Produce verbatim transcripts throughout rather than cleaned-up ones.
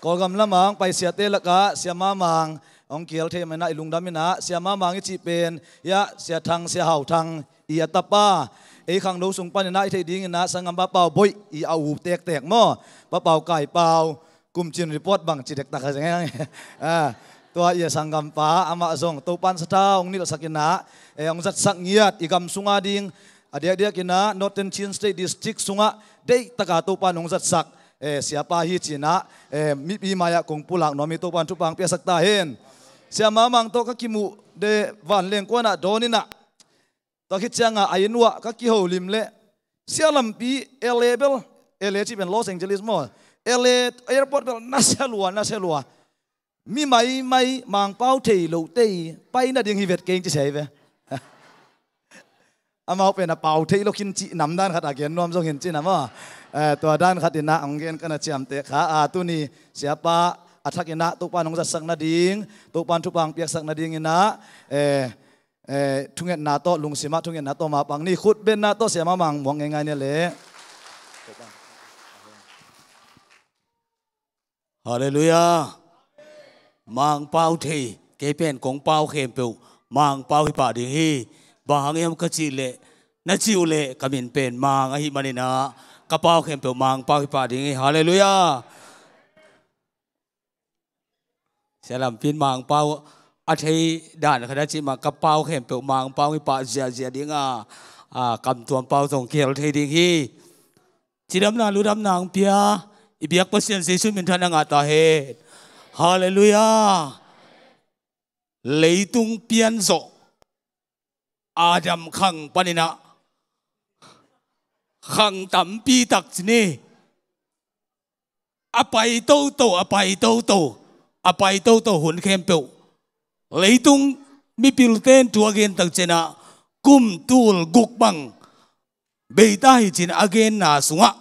Kawlgam lamah hong paisiate lakah Sia Mamang hong kihel thei manin ah i lungdam in ah, Sia Mamang i cih pen, hiah Sia Thang, Sia Hau Thang i a tapa, ei khangno sung panin ah i theih dingin ah sanggampa Pau Boih i a u tektek maw, Pa Pau Kai Pau, kum cin report bang ci dektak a zeng heng. Ah, tua i a sanggampa, amah zong Topan sathau hong nilhsak in ah, eh, hong zatsak ngiat, i gam sungah ding, a diakdiak in ah Northern Chin State District sungah deihtaka Topan hong zatsak, eh, siapa hi ci-in ah, eh, mipi mai-ah kong pulak nuam hi. Topan thupha hong piaksak ta hen. Sia Mamang tawh ka kimuh de vanleng kuanah dawn in ah, tua khit ciangah a inn uah ka kiholim leh, sia lampi L A bel, L A cih pen Los Angeles maw, L A airport bel nasia lua, nasia lua. Mi maimai Mangpau thei lote i pai nading hi vet keng ci sia hi ve. Amau pen a pau thei lo khin cih nam dan khat a gen nuam zong hin cih nam aw. Eh, tua dan khat in ah hong gen ka na ciamteh kha. Ah, tuni siapa a thak in ah Topan hong zatsak nading, Topan thupha hong piaksak nading in ah, eh, eh, thungetna tawh, lungsim ah thungetna tawh mapang ni. Khutbenna tawh Sia Mamang muak ngeingai ni leh. Halleluiah. Mangpau thei, kei pen kong pau khempeuh Mangpau hi pah ding hi. Bang hang hiam ka cih leh, na cih uh leh ka min pen Mang ahih manin ah, ka pau khempeuh Mangpau hi pah ding hi. Halleluiah. Sia lampi in Mangpau a thei dan khat a cih mah, ka pau khempeuh Mangpau hi pah ziahziah ding a, a, Kamtuam pau zong kihel thei ding hi. Cidamna ludamna hong pia i biak Pasian Jesuh minthanna ngah ta hen. Halleluiah. Leitung pian zawh Adam khang panin ah khang tampi tak ci ni. A pai toto, a pai toto, a pai toto hun khempeuh leitung mipilte in thu a gen tak ciangin ah kum tul guk bang bei ta hi ci-in a genna sungah,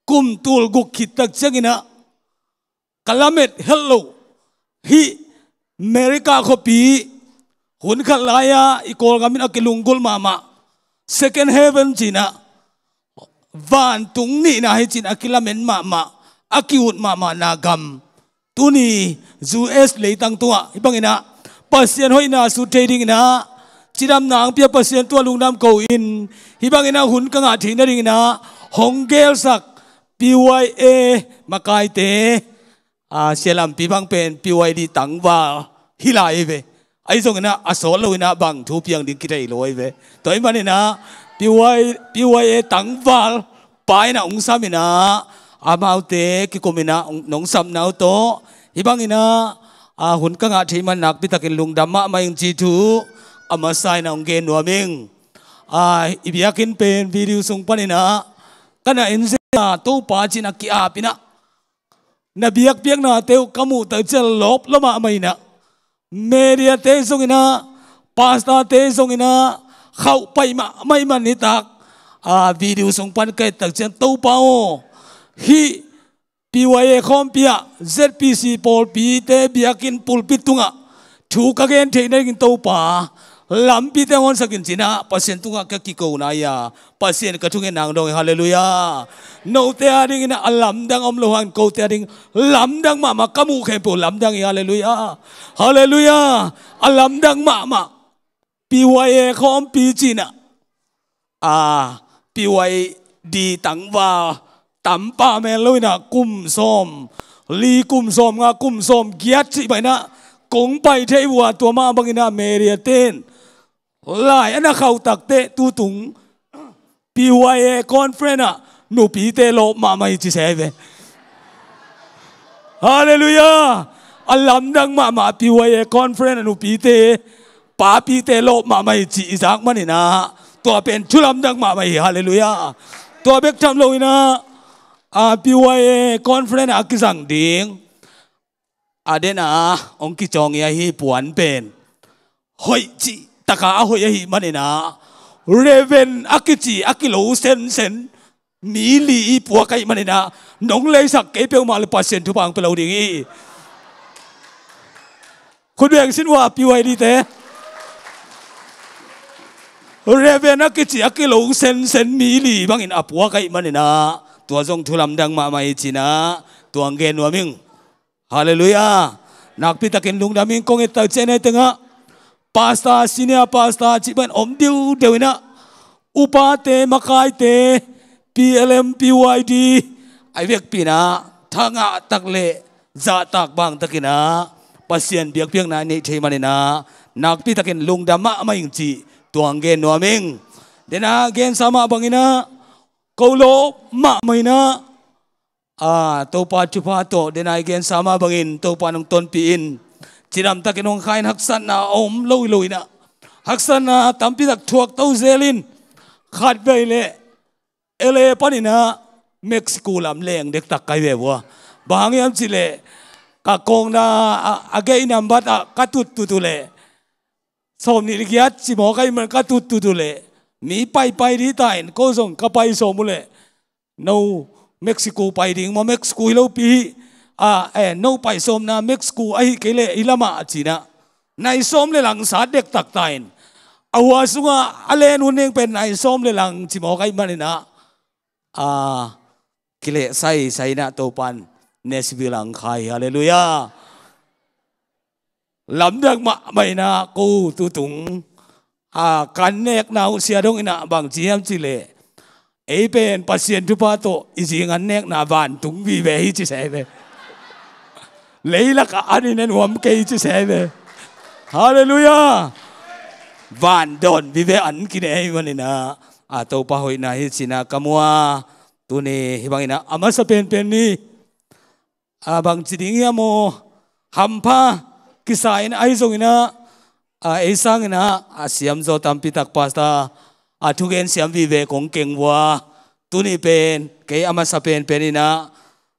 kum tul guk khit tak ciangin ah ka lamet het loh hih America khuapi hun khat lai-a i Kawlgam in a kilunggulh mahmah, second heaven ci-in ah, vantung nihna hi ci-in a kilamen mahmah, a ki-ut mahmahna gam, tuni U S leitang tungah hih bangin ah Pasian hoihna sut thei dingin ah cidamna hong pia Pasian tungah lungdam ko-in, hih bangin ah hun ka ngah theih nadingin ah hong gelsak P Y A makaite, a, sia lampi bang pen P Y D tangval hi lai hi ve. Ahi zongin ah a sawt loin ah bang thu piang ding kithei lo hi ve. Tua ahih manin ah P Y, P Y A tangval pa in ah hong sam in ah, amaute kikum in ah hong, nong sapna uh tawh hih bangin ah, a, hun ka ngah theih man nakpi takin lungdam mahmah ing ci thu a masa in ah hong gen nuam ing. A, i biakinn pen video sung panin ah ka na en zel a, Topa ci-in a ki-ap in ah, na biakpiaknate uh ka muh tak ciang lawp lua mahmah in ah, mediate zongin ah, pastorte zongin ah khauh paih mahmah ahih man nitak, a, video sung pan ka et tak ciang, Topa aw, hih P Y A khawmpi ah Z P C pawlpite biakinn pulpit tungah thu ka gen theih nadingin Topa, lampite hong honsak in ci-in ah Pasian tungah ka kikona hi a, Pasian ka thungetna hong dong hi. Halleluiah. Note a dingin ah a lamdang om lo hangin kote a ding lamdang mahmah, ka muh khempeuh lamdang hi. Halleluiah. Halleluiah. A lamdang mahmah P Y A khawmpi ci-in ah, a, P Y D tangval tam pah men lo in ah kum sawm li, kum sawm nga, kum sawm giat cih bangin ah kong pai thei uh a, tua mah bangin ah mediate in lai a na khauh tak teh tutung P Y A conference ah nupite lawp mahmah hi ci se ve. Halleluiah. A lamdang mahmah P Y A conference ah nupite, papite lawp mahmah hi cih i zak manin ah, tua pen thu lamdang mahmah hi. Halleluiah. Tua bek tham loin ah, a, P Y A conference ah a kizang ding a den a hong kicawng hi a, hih puan pen hoih cih taka a hoih ahih manin ah, Reverend a kici a kilo sensen mi li i puak ahih manin ah, nong leisak kei peuhmah leh Pasian thupha hong pia lo ding hi. Khut beng sin uh a, P Y D te. Reverend a kici a kilo sensen mi li bangin a puak ahih manin ah, tua zong thu lamdang mahmah hi ci-in ah tua hong gen nuam ing. Halleluiah. Nakpi takin lungdam ing. Kong et tak ciang nai tengah pastor, senior pastor cih bang om diudeu inah, upate, makaite, P L M, P Y D, a i vekpi inah thangah tak le zahtak bang takinah Pasian biakpiakna i neih thei maninah nakpi takin lungdam mahmah ing cih tuang gen nuam ing. Dena gensa mah banginah ko lawp mahmah inah, a, Topa thupha tawh dena i gensa mah bangin Topa nong tonpih in, cidamtakin hong kha in, haksatna a om lo hi lo inah, haksatna tampi tak thuak to zel in, khatvei le L A paninah Mexico lam leng dektak kai ve vua. Bang hang hiam cihleh ka kawngna a, a gate nambat ah ka tuttut uh leh sawmnih le giat ci maw, ka ih man ka tuttut uh leh mi paipai ding ta in, ko zong ka pai sawm uh leh no Mexico pai ding maw, Mexico hi lopi hi, a, eh, no pai sawmna Mexico ahi kei leh hi lamah a cinah nai sawm le lang sat dektak ta in, a hua sungah a len hun ding pen nai sawm le lang ci maw, ka ih maninah, a, kilehsai sai inah Topan Nashville ah hong kha hi. Halleluiah. Lamdang mahmah inah ko tutung, a, ka an nekna uh sia dong inah bang ci hiam cihleh, ei pen Pasian thupha tawh i zing an nekna vantung vive hi ci se ve. Leilakah an in a nuam kei ci se ve. Halleluiah. Vandawn vive an kine hi maninah, a, Topa hoihna hi cinah ka mu a, tuni hih banginah a masa penpen ni, a, bangci ding hiam aw, hampha kisa in ahi zonginah, a, ei sanginah a siamzaw tampi tak pastor, a, thugen siam vive kong keng vua. Tuni pen kei a masa penpen inah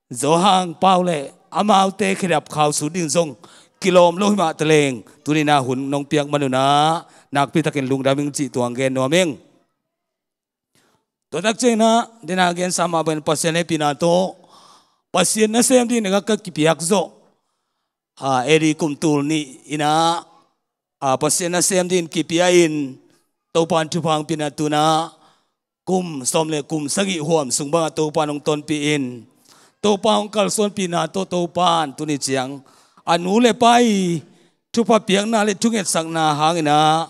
Zo Hang Pau le amaute khedap khau sut ding zong kilawm lo hi mah taleng, tuninah hun nong piak manunah nakpi takin lungdam ing cih tuang gen nuam ing. Tua tak cianginah dena gensa mah bangin Pasian hehpihna tawh Pasian nasem dingin ka kipiak zawh, a, A D kum tul nih inah, a, Pasian nasem dingin kipia in, Topan thupha hong pia inah tunah kum sawm le kum sagih huam sung bangah Topan hong tonpih in, Topa hong kalsuanpihna tawh Topan tuni ciang a nu le pa i thupha piakna le thungetsakna hanginah,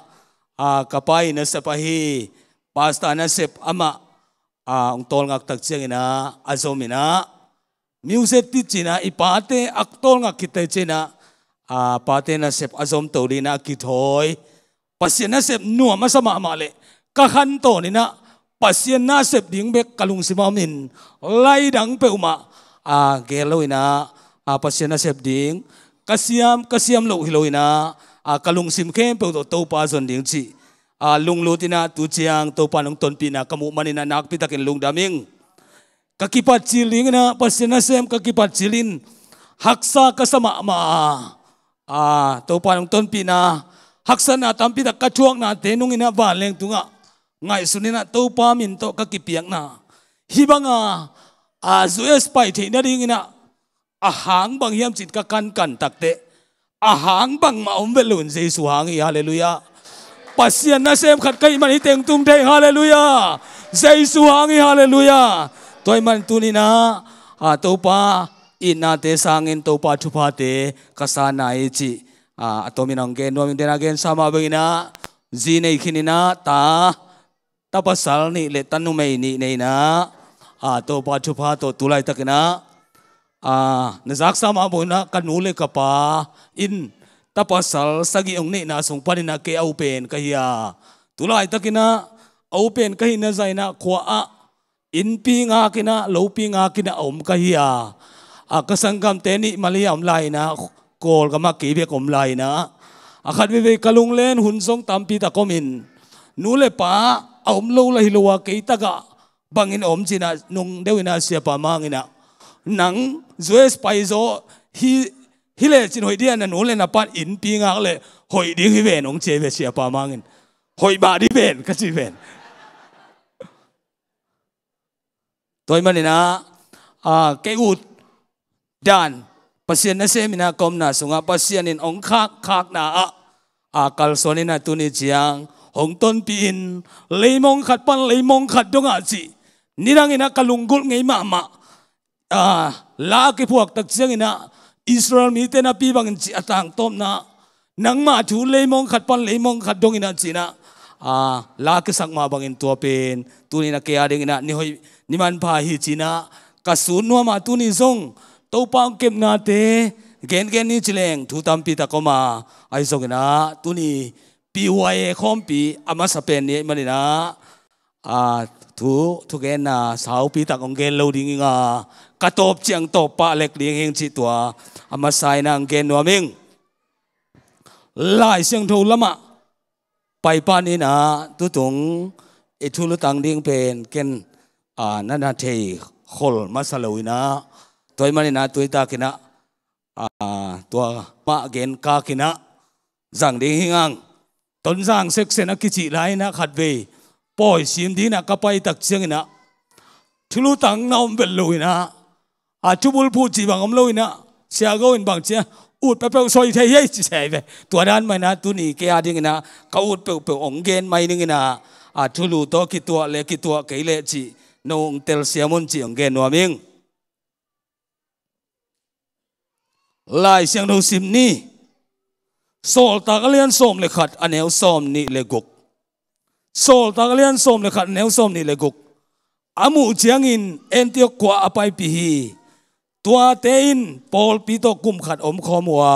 a, ka pa i nasep ahi pastor nasep amah, a, hong tawlngak tak cianginah a zom inah, music teacher inah i pate a tawlngak khit tak cianginah, a, pate nasep a zomto dinginah a kithawi. Pasian nasep nuam a sa mahmah leh ka khantawn inah Pasian nasep ding bek ka lungsim ah om in, lai dang peuhmah, a, gel lo inah, a, Pasian nasep ding ka siam, ka siam loh hi lo inah, a, ka lungsim khempeuh tawh Topa zon ding cih, a, lunglut inah tu ciang Topa nong tonpihna ka muh maninah nakpi takin lungdam ing. Ka kipat cil dinginah Pasian nasem ka kipat cil in haksa ka sa mahmah a, a, Topa nong tonpihna haksatna tampi tak ka thuaknate nunginah vanleng tungah ngaihsun inah Topa min tawh ka kipiakna hih banga, a, U S pai theih nadinginah a hang bang hiam cin ka kankan takteh, a hang bangmah om vet loin Jesu hang hi. Halleluiah. Pasian nasem khat ka hih man hih teng tung thei. Halleluiah. Jesu hang hi. Halleluiah. Tua hih man tuninah, a, Topa itnate sangin Topa thuphate ka sa nai cih, a, a tomin hong gen nuam ing. Dena gensa mah banginah zi nei khininah ta, ta pasal nih le ta numei nih nei inah, a, Topa thupha tawh tu laitakinah, a, na zaksa mah banginah ka nu le ka pa in ta pasal sagih hong neihna sung paninah kei a u pen ka hi a, tu laitakinah a u pen ka hihna zahinah khua ah innpi ngakinah lopi ngakinah a om ka hi a, a, ka sanggamte nih Malaysia om lai inah, Kawlgam ah kei bek om lai inah, a, khat veivei ka lunglen hun zong tampi tak om in, nu le pa a om lo lah hi lo a, kei tagah bangin om cinah nung deuh inah Siapa Mang inah, nang U S paizaw hi, hi lecin hoih dih a, na nu le na pan innpi ngak le hoih ding hi ven, hong ci hi ve Siapa Mang in. Hoih mah dih ven ka ci ven. Tua hih maninah, a, kei ut dan Pasian nasem inah ka omna sungah Pasian in hong khak, khakna ah, a, kalsuan inah tuni ciang hong tonpih in, leimong khat pan leimong khat dongah cih nidang inah ka lunggulh ngei mahmah, a, la a kiphuak tak cianginah Israel mite napi bangin cih a tangtawpna, nangmah thu leimong khat pan leimong khat dongin ah ci-in ah, a, la kisak mah bangin tua pen tuni-in ah kei a dingin ah ni hoih ni manpha hi ci-in ah ka sun nuam a, tuni zong Topa hong kepnate gengen ni ci leng thu tampi tak om a, ahi zongin ah tuni P Y A khawmpi a masa pen ni ahih manin ah, a, thu, thugenna saupi tak hong gen lo ding ing a, ka tawp ciang tawp pah lek ding hing cih tua a masa in ah hong gen nuam ing. Lai Siangtho lamah pai pah ni-in ah tutung i thulutang ding pen ken, a, na na thei khol masa lo in ah, tua ahih manin ah tuni takin ah, a, tua mah gen kak in ah zang ding hi ing. Tonzang section a kicih lai-in ah khatvei pawi sim dingin ah ka pai tak ciangin ah thulutang na om vet lo in ah, a, thubulphuh cih bang om lo in ah, Sia Go in bang ci a, ut peuhpeuh soi thei hi ei ci se ve. Tua dan mah in ah tuni kei a dingin ah ka ut peuhpeuh hong gen mai ning in ah, a, thulu tawh kituah le kituah kei leh cih nong telsiam un cih hong gen nuam ing. Lai Siangtho sim ni. Sawltak a lian sawm le khat a neu sawm nih le guk. Sawltak a lian sawm le khat a neu sawm nih le guk. A muh ciangin Antiok khua a paipih hi. Tuate in pawlpi tawh kum khat omkhawm uh a,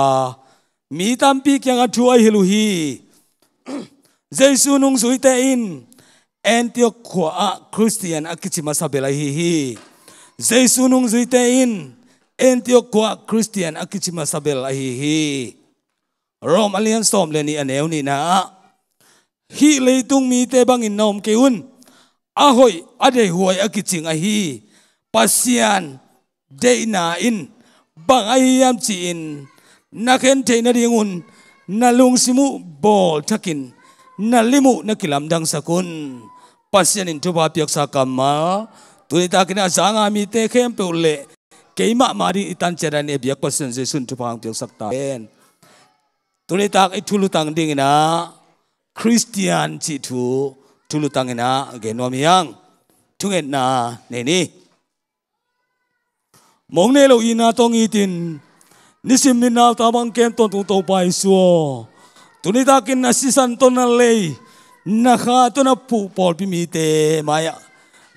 mi tampi kiangah thu a hilh uh hi. Jesu nungzuite in Antiok khua-ah Khristian a kici masa bel ahi hi. Jesu nungzuite in Antiok khua-ah Khristian a kici masa bel ahi hi. Rom a lian sawm le nih a neu nihna ah, hih leitung mite bangin na om kei un. A hoih a deihhuai a kicing ahi Pasian deihna in bang ahi hiam ci-in na khen theih nadingun na lungsim uh bawlthakin na lim uh na kilamdangsak un. Pasian in thupha piaksa kammal tuni takin a zanga mite khempeuh le keimah mah ding i tan ciat a ni a biak Pasian Jesu in thupha hong piaksak ta hen. Tuni tak i thulutang dingin ah Khristian cih thu thulutang in ah gen nuam hi hang. Thungetna nei ni. Mong nei lo itna tawh ngitin nisim minau ta bang kem tawntung Topa Jesu aw, tuni takin na sisan tawh na lei, na kha tawh na phuh pawlpi mite mai-ah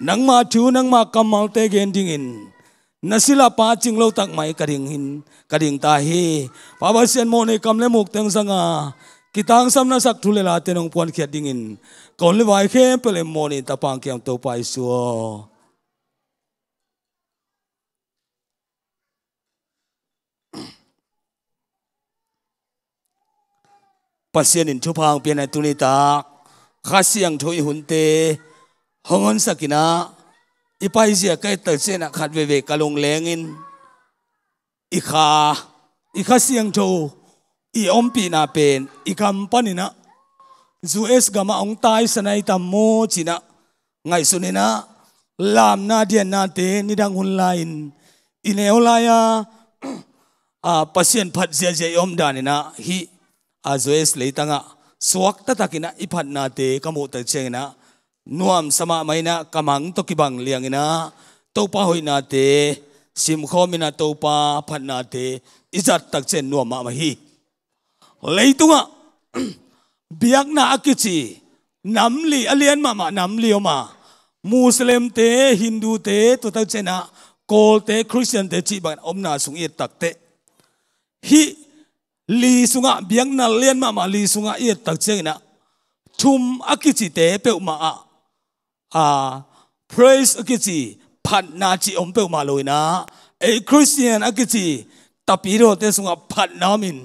nangma thu nangma kammalte gen dingin na silapa cing lo tak mai ka ding hin, ka ding ta hi. Pa Pasian mawhnei kam le muk teng zanga kitangsam na sak thu le late nong puankhiat dingin ka hun le vai khempeuh le mawhnei tapa hong kiam Topa Jesu aw. Pasian in thupha hong piakna tuni tak Kha Siangtho i hunte hong honsak in ah i paizia ka et tak ciangin ah khat veivei ka lungleng in i kha, i Kha Siangtho i ompihna pen i kam panin ah U S gamah hong taisan ahi tam maw ci-in ah ngaihsun in ah lamna diannate nidang hun lai-in i neu lai-a, a, Pasian phat ziahziah i om dan in ah hih, a, U S leitangah suak taktak in ah i phatnate ka muh tak ciangin ah nuamsa mahmah in ah ka mang tawh kibang liang in ah Topa hoihnate simkhawm in ah Topa phatnate i zat tak ciang nuam mahmah hi. Leitungah biakna a kici nam li, a lian mahmah nam li om a, Muslimte, Hindute, tua tak ciang ah Kawlte, Khristiante cih bangin omna sung i et tak teh hih li sungah, biakna lian mahmah li sungah i et tak ciangin ah thum a kicite peuhmah ah, a, praise a kici phatna cih om peuhmah lo in ah, ei Khristian a kici tapidawte sungah phatna om in,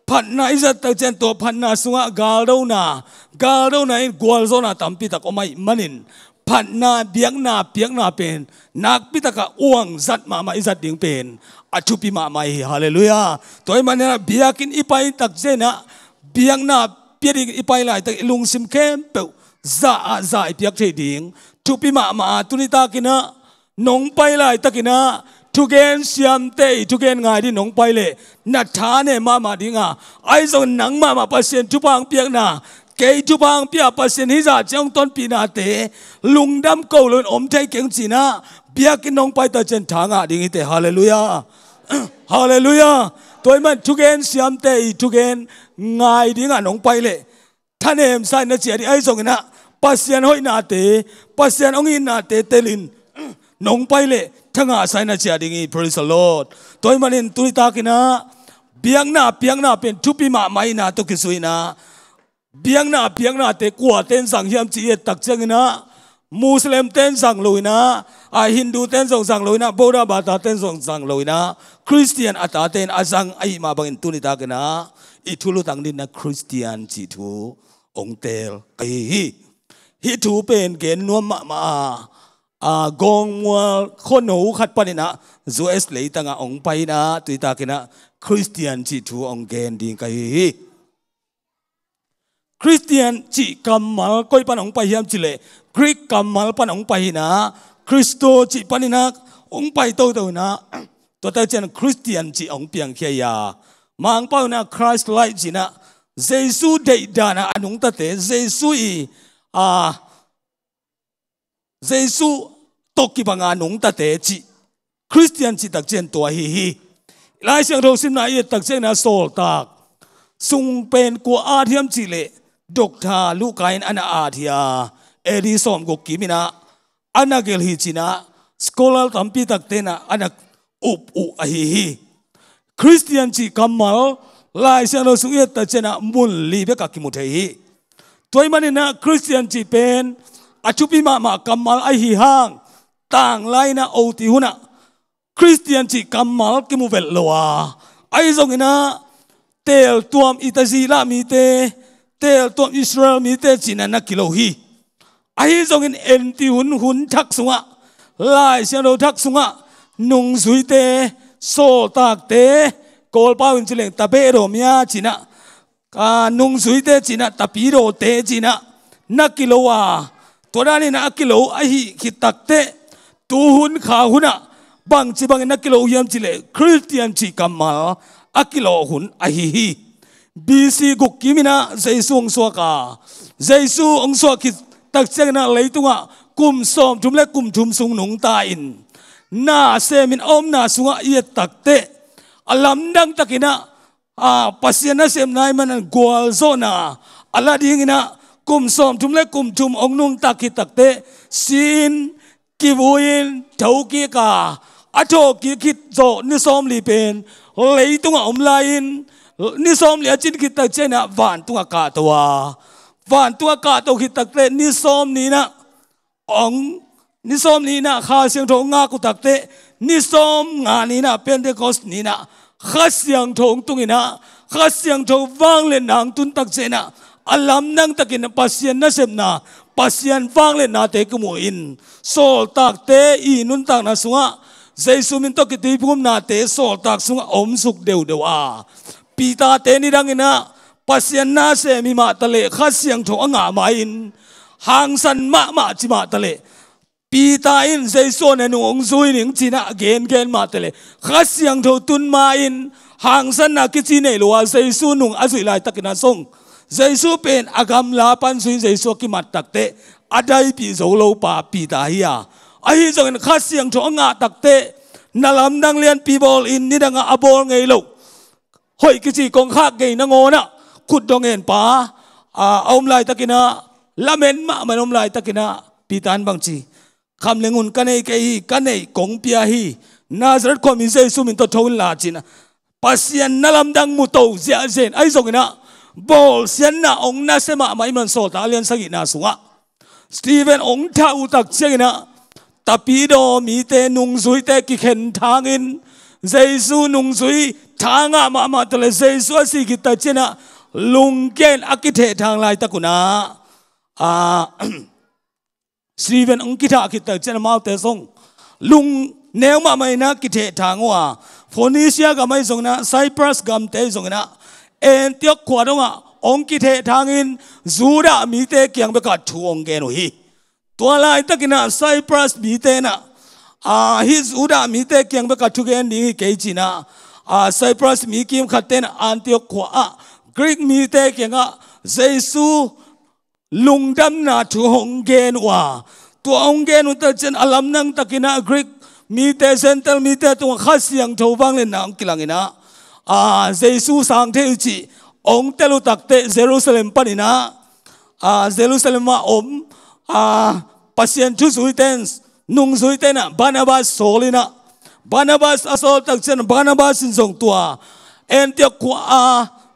phatna i zat tak ciang tua phatna sungah galdona, galdona in gualzawhna tampi tak om ahih manin phatna, biakna piakna pen nakpi takah uang zat mahmah i zat ding pen a thupi mahmah hi. Halleluiah. Tua ahih manin ah biakinn i pai tak ciang ah biakna pia ding i pai laitak i lungsim khempeuh za ah za i piak thei ding thupi mahmah a, tuni takin ah nong pai laitakin ah thugen siamte i thugen ngai ding nong pai leh na tha nem mahmah ding a, ahi zongin nang mahmah Pasian thupha hong piakna, kei thupha hong pia Pasian hih zah ciang hong tonpihnate lungdam ko loin om thei keng ci-in ah biakinn nong pai tak ciang tha ngah ding hi teh. Halleluiah. Halleluiah. Tua ahih manin thugen siamte i thugen ngai dingah nong pai leh thanemsa in na ciah ding, ahi zongin ah Pasian hoihnate, Pasian hong itnate telin nong pai leh thangahsa in na ciah ding hi. Praise the Lord. Tua ahih manin tuni takin ah biakna, biakna pen thupi mahmah ahihna tawh kizui in ah biakna, biaknate kuate in zang hiam cih i et tak ciangin ah Muslim-te in zang lo in ah, a Hindu-te in zong zang lo in ah, Buddha bata-te in zong zang lo in ah, Khristian a tate in a zang ahih mah bangin tuni takin ah i thulu tang dingin ah Khristian cih thu hong teel ka hi hi. Hih thu pen gen nuam mahmah a, a, Gawngmual khuano khat panin ah U S leitangah hong pai in ah tuni takin ah Khristian cih thu hong gen ding ka hi hi. Khristian cih kammal koi pan hong pai hiam cih leh Greek kammal pan hong pai hi in ah, Christo cih panin ah hong pai toto in ah, tua tak ciang Khristian cih hong piangkhia hi a, Mangpau in ah Christ-like cih in ah, Jesu deihdan ah a nungtate, Jesu i, a, Jesu tawh kibang a nungtate cih, Khristian cih tak ciang tua ahi hi. Lai Siangtho simna i et tak ciangin ah Sawltak Sung pen kua at hiam cih leh Doctor Luka in a na at hi a, A D sawmguk kim in ah a na gelh hi ci in ah scholar tampi takte in ah a na up uh ahi hi. Khristian cih kammal Lai Siangtho sung i et tak ciangin ah mun li bekah kimu thei hi. Tua ahih manin ah Khristian cih pen a thupi mahmah kammal ahi hang, tanglai in ah oti hun ah Khristian cih kammal kimu velh lo a, ahi zongin ah teeltuam i tazila mite, teeltuam Israel mite cih in ah na kilo hi. Ahi zongin en ti hun, hun thak sungah, Lai Siangtho thak sungah nungzuite, sawltakte, Kawlpau in ci leng tabehdaw mia cih in ah, a, nungzuite cih in ah, tapidawte cih in ah na kilo a, tua dan in ah a kilo ahih khit takteh, tu hun kha hun ah bangci bangin na kilo hiam cih leh Khristian cih kammal a kilo hun ahi hi. B C guk kim in ah Jesu hong suak a, Jesu hong suak khit tak ciangin ah leitungah kum sawmthum le kum thum sung nungta in, na semin a omna sungah i et takteh, a lamdang takin ah, a, Pasian nasepna ahih manin gualzawhna a la dingin ah kum sawmthum le kum thum hong nungta khit takteh, si-in, kivui-in, thokik a, a thawhkik khit zawh ni sawmli pen leitungah om lai-in, ni sawmli a cin khit tak ciangin ah vantungah kahto a, vantungah kahto khit takteh ni sawm ni in ah hong, ni sawm ni in ah Kha Siangtho hong ngak uh takteh, ni sawm nga ni in ah Pentecost ni in ah Kha Siangtho hong tung in ah, Kha Siangtho vangliatna hong tun tak ciangin ah, a lamdang takin Pasian nasepna, Pasian vangliatnate kimu in, sawltakte i nuntakna sungah Jesu min tawh kituiphumnate sawltak sungah a omsuk deuhdeuh a, Peter-te nidangin ah Pasian na sem hi mah taleh Kha Siangtho a ngah ma-in, hangsan mahmah ci mah taleh, Peter in Jesu aw, na nung hong zui ning ci-in ah gengen mah taleh, Kha Siangtho tun ma-in hangsanna kici nei lo a, Jesu nung a zuih laitakin ah zong, Jesu pen a gamla pan zui-in Jesu a kimat takteh a daipih zo lo pa Peter hi a, ahi zongin Kha Siangtho a ngah takteh na lamdang lianpi bawl in, nidangah a bawl ngei lo, hoih kici kongkhak gei nangawn ah khut dong en pa, a, a om laitakin ah, lamen mahmah in a om laitakin ah Peter in bangci, khamleng hun ka nei kei hi, ka neih kong pia hi, Nazareth khuami Jesu min tawh tho inla ci-in ah, Pasian na lamdang mu to ziahziah in, ahi zongin ah bawlsiatna hong nasia mahmah ahih manin Sawltak a lian sagihna sungah Stephen hong thah uh tak ciangin ah, tapidaw mite, nungzuite kikhen thangin, Jesu nungzui tha ngah mahmah taleh Jesu a sih khit tak ciangin ah lungkia in a kithehthang laitak un ah, a, Stephen hong kithah khit tak ciangin amaute zong lungneu mahmah in ah kithehthang uh a, Phoenicia gam ahi zongin ah, Cyprus gamte ahi zongin ah, Antioch khua dongah hong kithehthangin Judah mite kiang bekah thu hong gen uh hi. Tua laitakin ah Cyprus mite in ah, a, hih Judah mite kiang bekah thugen ding hi kei ci-in ah, a, Cyprus mi kim khatte in ah Antioch khua ah Greek mite kiangah Jesu lungdamna thu hong gen uh a, tua hong gen uh tak ciang a lamdang takin ah Greek mite, Gentile mite tungah Kha Siangtho vangliatna hong kilang in ah, a, Jesu sang thei uh cih hong tel uh takteh Jerusalem panin ah, a, Jerusalem ah om, a, Pasian thu zuite in, nungzuite in ah Barnabas sawl in ah, Barnabas a sawl tak ciang Barnabas in zong tua Antiok khua a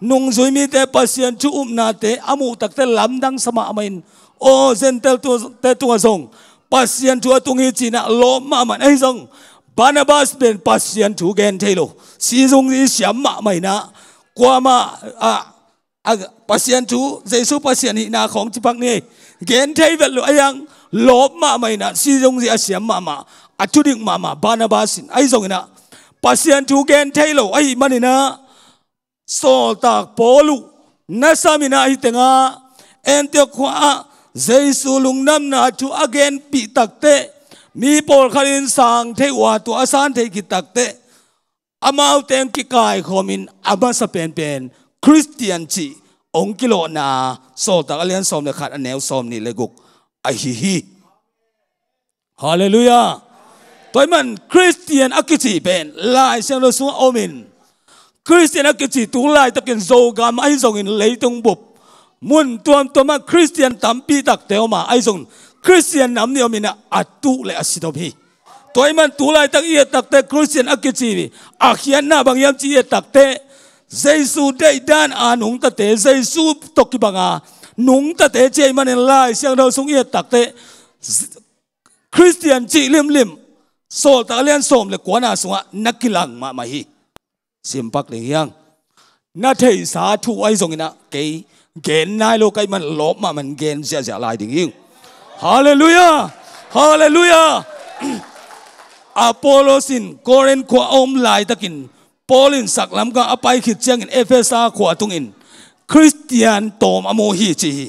nungzui mite Pasian thu upnate a muh takteh lamdang sa mahmah in, aw, Gentile tu, te tungah zong Pasian thu a tung hi ci-in ah lawp mahmah in, ahi zong Barnabas pen Pasian thu gen thei lo, sizungzi siam mahmah in ah, kuamah, a, a, Pasian thu, Jesu Pasian hihna khawng ci pak ni, gen thei vet lo, ahi zong lawp mahmah in ah, sizungzi a siam mahmah, a thudik mahmah Barnabas in, ahi zongin ah Pasian thu gen thei lo ahih manin ah, sawltak Paul uh na sam in ah, hih tengah Antiok khua ah Jesu lungdamna thu a genpih takteh, mi pawlkhat in sang thei uh a, tua a san thei khit takteh, amaute hong kikaikhawm in a masa penpen Khristian cih hong kilawhna, Sawltak a lian sawm le khat, a neu sawm nih le guk ahi hi. Halleluiah. Tua ahih man Khristian a kici pen Lai Siangtho sungah om in, Khristian a kici tu laitakin Zogam ahi zongin leitung bup mun tuamtuam ah Khristian tampi takte om a, ahi zongin Khristian nam nih om in ah, a tuh le a sit om hi. Tua ahih man tu laitak i et takteh Khristian a kici a khiatna bang hiam cih i et takteh, Jesu deihdan a nungtate, Jesu tawh kibang a nungtate ci ahih manin Lai Siangtho sung i et takteh Khristian cih limlim Sawltak a lian sawm le kuana sungah na kilang mahmah hi. Sim pak ding hi hang. Na theihsa thu ahi zongin ah, kei gen nai lo ka hih man lawp mahmah in gen ziahziah lai ding hi. Halleluiah! Halleluiah! Apollos in Korin khua a om laitakin Paul in saklam gah a pai khit ciangin Efesa khua tungin Khristian tawm a mu hi ci hi.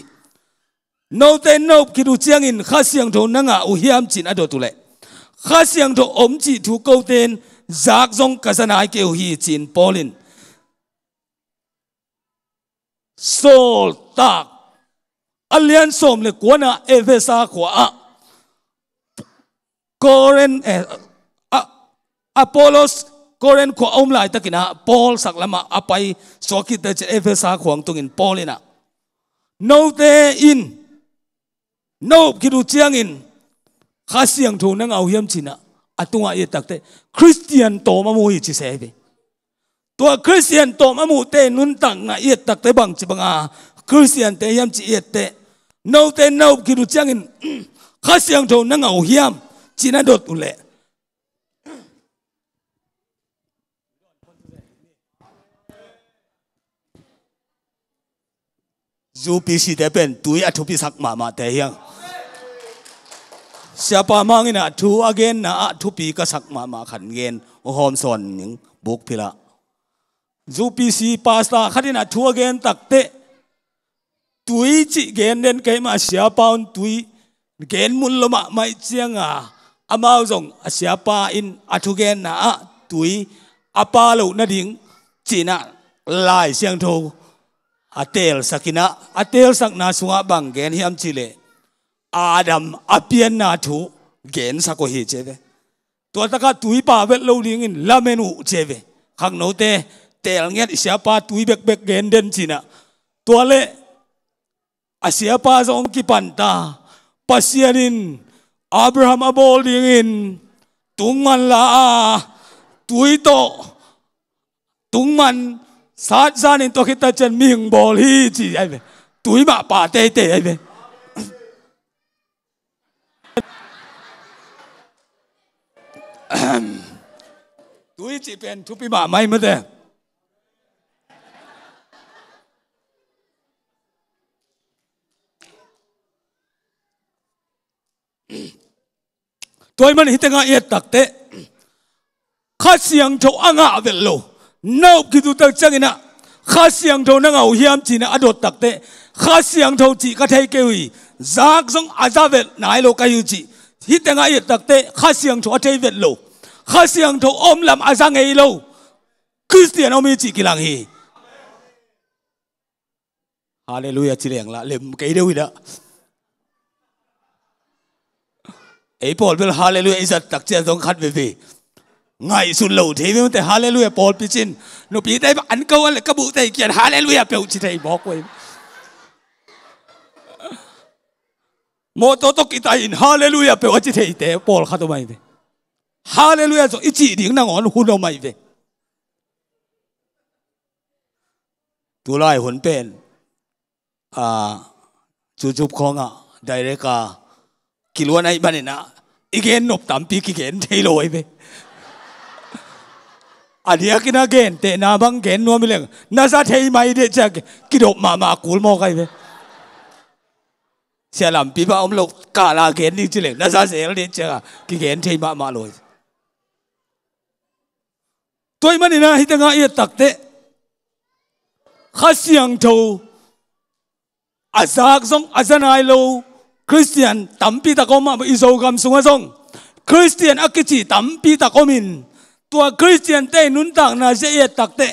Note in na up khit uh ciangin Kha Siangtho na ngah uh hiam ci-in a dot uh leh, Kha Siangtho om cih thu kote in zak zong ka za nai kei uh hi ci-in Paul in Sawltak a lian sawm le kuana Efesa khua ah Korin, eh, a, Apollos Korin khua a um laitakin ah Paul saklam ah a pai suak khit ciang Efesa khua tungin Paul in ah, note in na up khit uh ciangin Kha Siangtho na ngah uh hiam ci-in ah, a tungah i et takteh Khristian tawm a mu hi ci se hi ve. Tua Khristian tawm a muhte nuntakna i et takteh bangci banga Khristiante hiam cih i etteh, note in na up khit uh ciangin Kha Siangtho na ngah uh hiam ci-in a dot uh leh, U P C te pen tui a thupisak mahmahte hi hang. Siapa Mang in ah thu a genna ah thupi ka sak mahmah khat gen hong hawm sawn ning, buk philh ah. U P C pastor khat in ah thu a gen takteh, tui cih gen den ka hih mah, siapa un tui gen mun lua mahmah cianga, amau zong a siapa in a thugenna ah tui a pha loh nading ci-in ah Lai Siangtho a teelsak in ah, a teelsakna sungah bang gen hiam cih leh, Adam a pianna thu gensak uh hi ci ve. Tua takah tui pha vet lo dingin lamen uh ci ve. Khangnote teel ngiat, i siapa tui bekbek gen den ci-in ah. Tua leh a siapa zong kipan ta. Pasian in Abraham a bawl dingin tungman la a, tui tawh tungman sat zanin, tua khit tak ciang mihing bawl hi ci ahi ve. Tui mah pha teitei ahi ve. Tui cih pen thupi mahmah hi mate. Tua ahih man hih tengah i et takteh, Kha Siangtho a ngah vet lo, na up khit uh tak ciangin ah, Kha Siangtho na ngah uh hiam ci-in ah a dot takteh, Kha Siangtho cih ka thei kei uh hi, zak zong a za vet nai lo ka hi uh cih, hih tengah i et takteh Kha Siangtho a thei vet lo, Kha Siangtho om lam a za ngei lo Khristian om hi cih kilang hi. Halleluiah ci leng lah lem kei deuh hi dah. Ei pawl bel halleluia i zat tak ciang zong khat veve ngaihsun lo thei mawk te, halleluia pawlpi cin. Nupite bang an ko an le ka buh tei kian halleluia peuh ci thei mawk uh ei. Mawtaw tawh kitai in halleluia peuh a ci theite pawlkhat om ai ve. Halleluia zong i cih ding nangawn hun om ai ve. Tulai hun pen, a, YouTube khawngah direct a kiluan aih maninah i gen nop tampi kigen thei lo ai ve. A diakin a gentehna bang gen nuam i leng na za thei mai deh ciah kidop mahmah kul mawk ai ve. Sia lampi bah om lo kala gen ding ci leng na za zel deh ciah kigen thei mahmah lo ai ve. Tua ih maninah hih tengah i et takteh Kha Siangtho a zak zong a za nai lo Khristian tampi tak om ah, i Zogam sungah zong Khristian a kici tampi tak om in, tua Khristiante i nuntakna zia i et takteh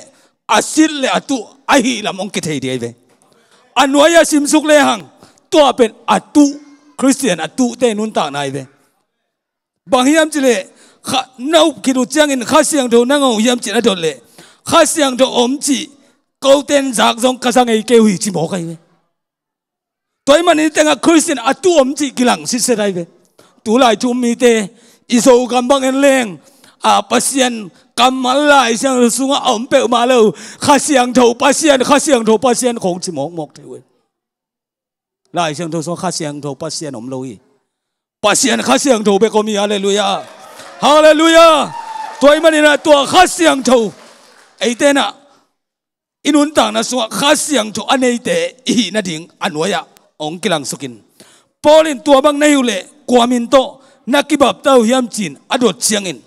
a sit le a tuh ahi lam hong kithei dih ai ve. A nuai-ah simsuk lehang tua pen a tuh, Khristian a tuhte i nuntakna ai ve. Bang hiam cileh, kha, na up khit uh ciangin Kha Siangtho na ngah uh hiam cin a dot leh, Kha Siangtho om cih koten zak zong ka za ngei kei uh hi ci mawk ai ve. Tua ih manin tengah Khristian a tuh om cih kilang sitset ai ve. Tulai thu-um mite i Zogam bang en leng, a, Pasian kammal Lai Siangtho sungah a om peuhmah lo, Kha Siangtho Pasian, Kha Siangtho Pasian khong ci mawkmawk thei uh hi. Lai Siangtho sungah Kha Siangtho Pasian om lo hi. Pasian Kha Siangtho bek om hi. Halleluia. Halleluia. Tua ih maninah tua Kha Siangtho eite nah i nuntakna sungah Kha Siangtho a neite i hih nading a nuai-ah hong kilangsukin, Paul in tua bang na hi uh leh kua min tawh na kibaptai uh hiam cin a dot ciangin,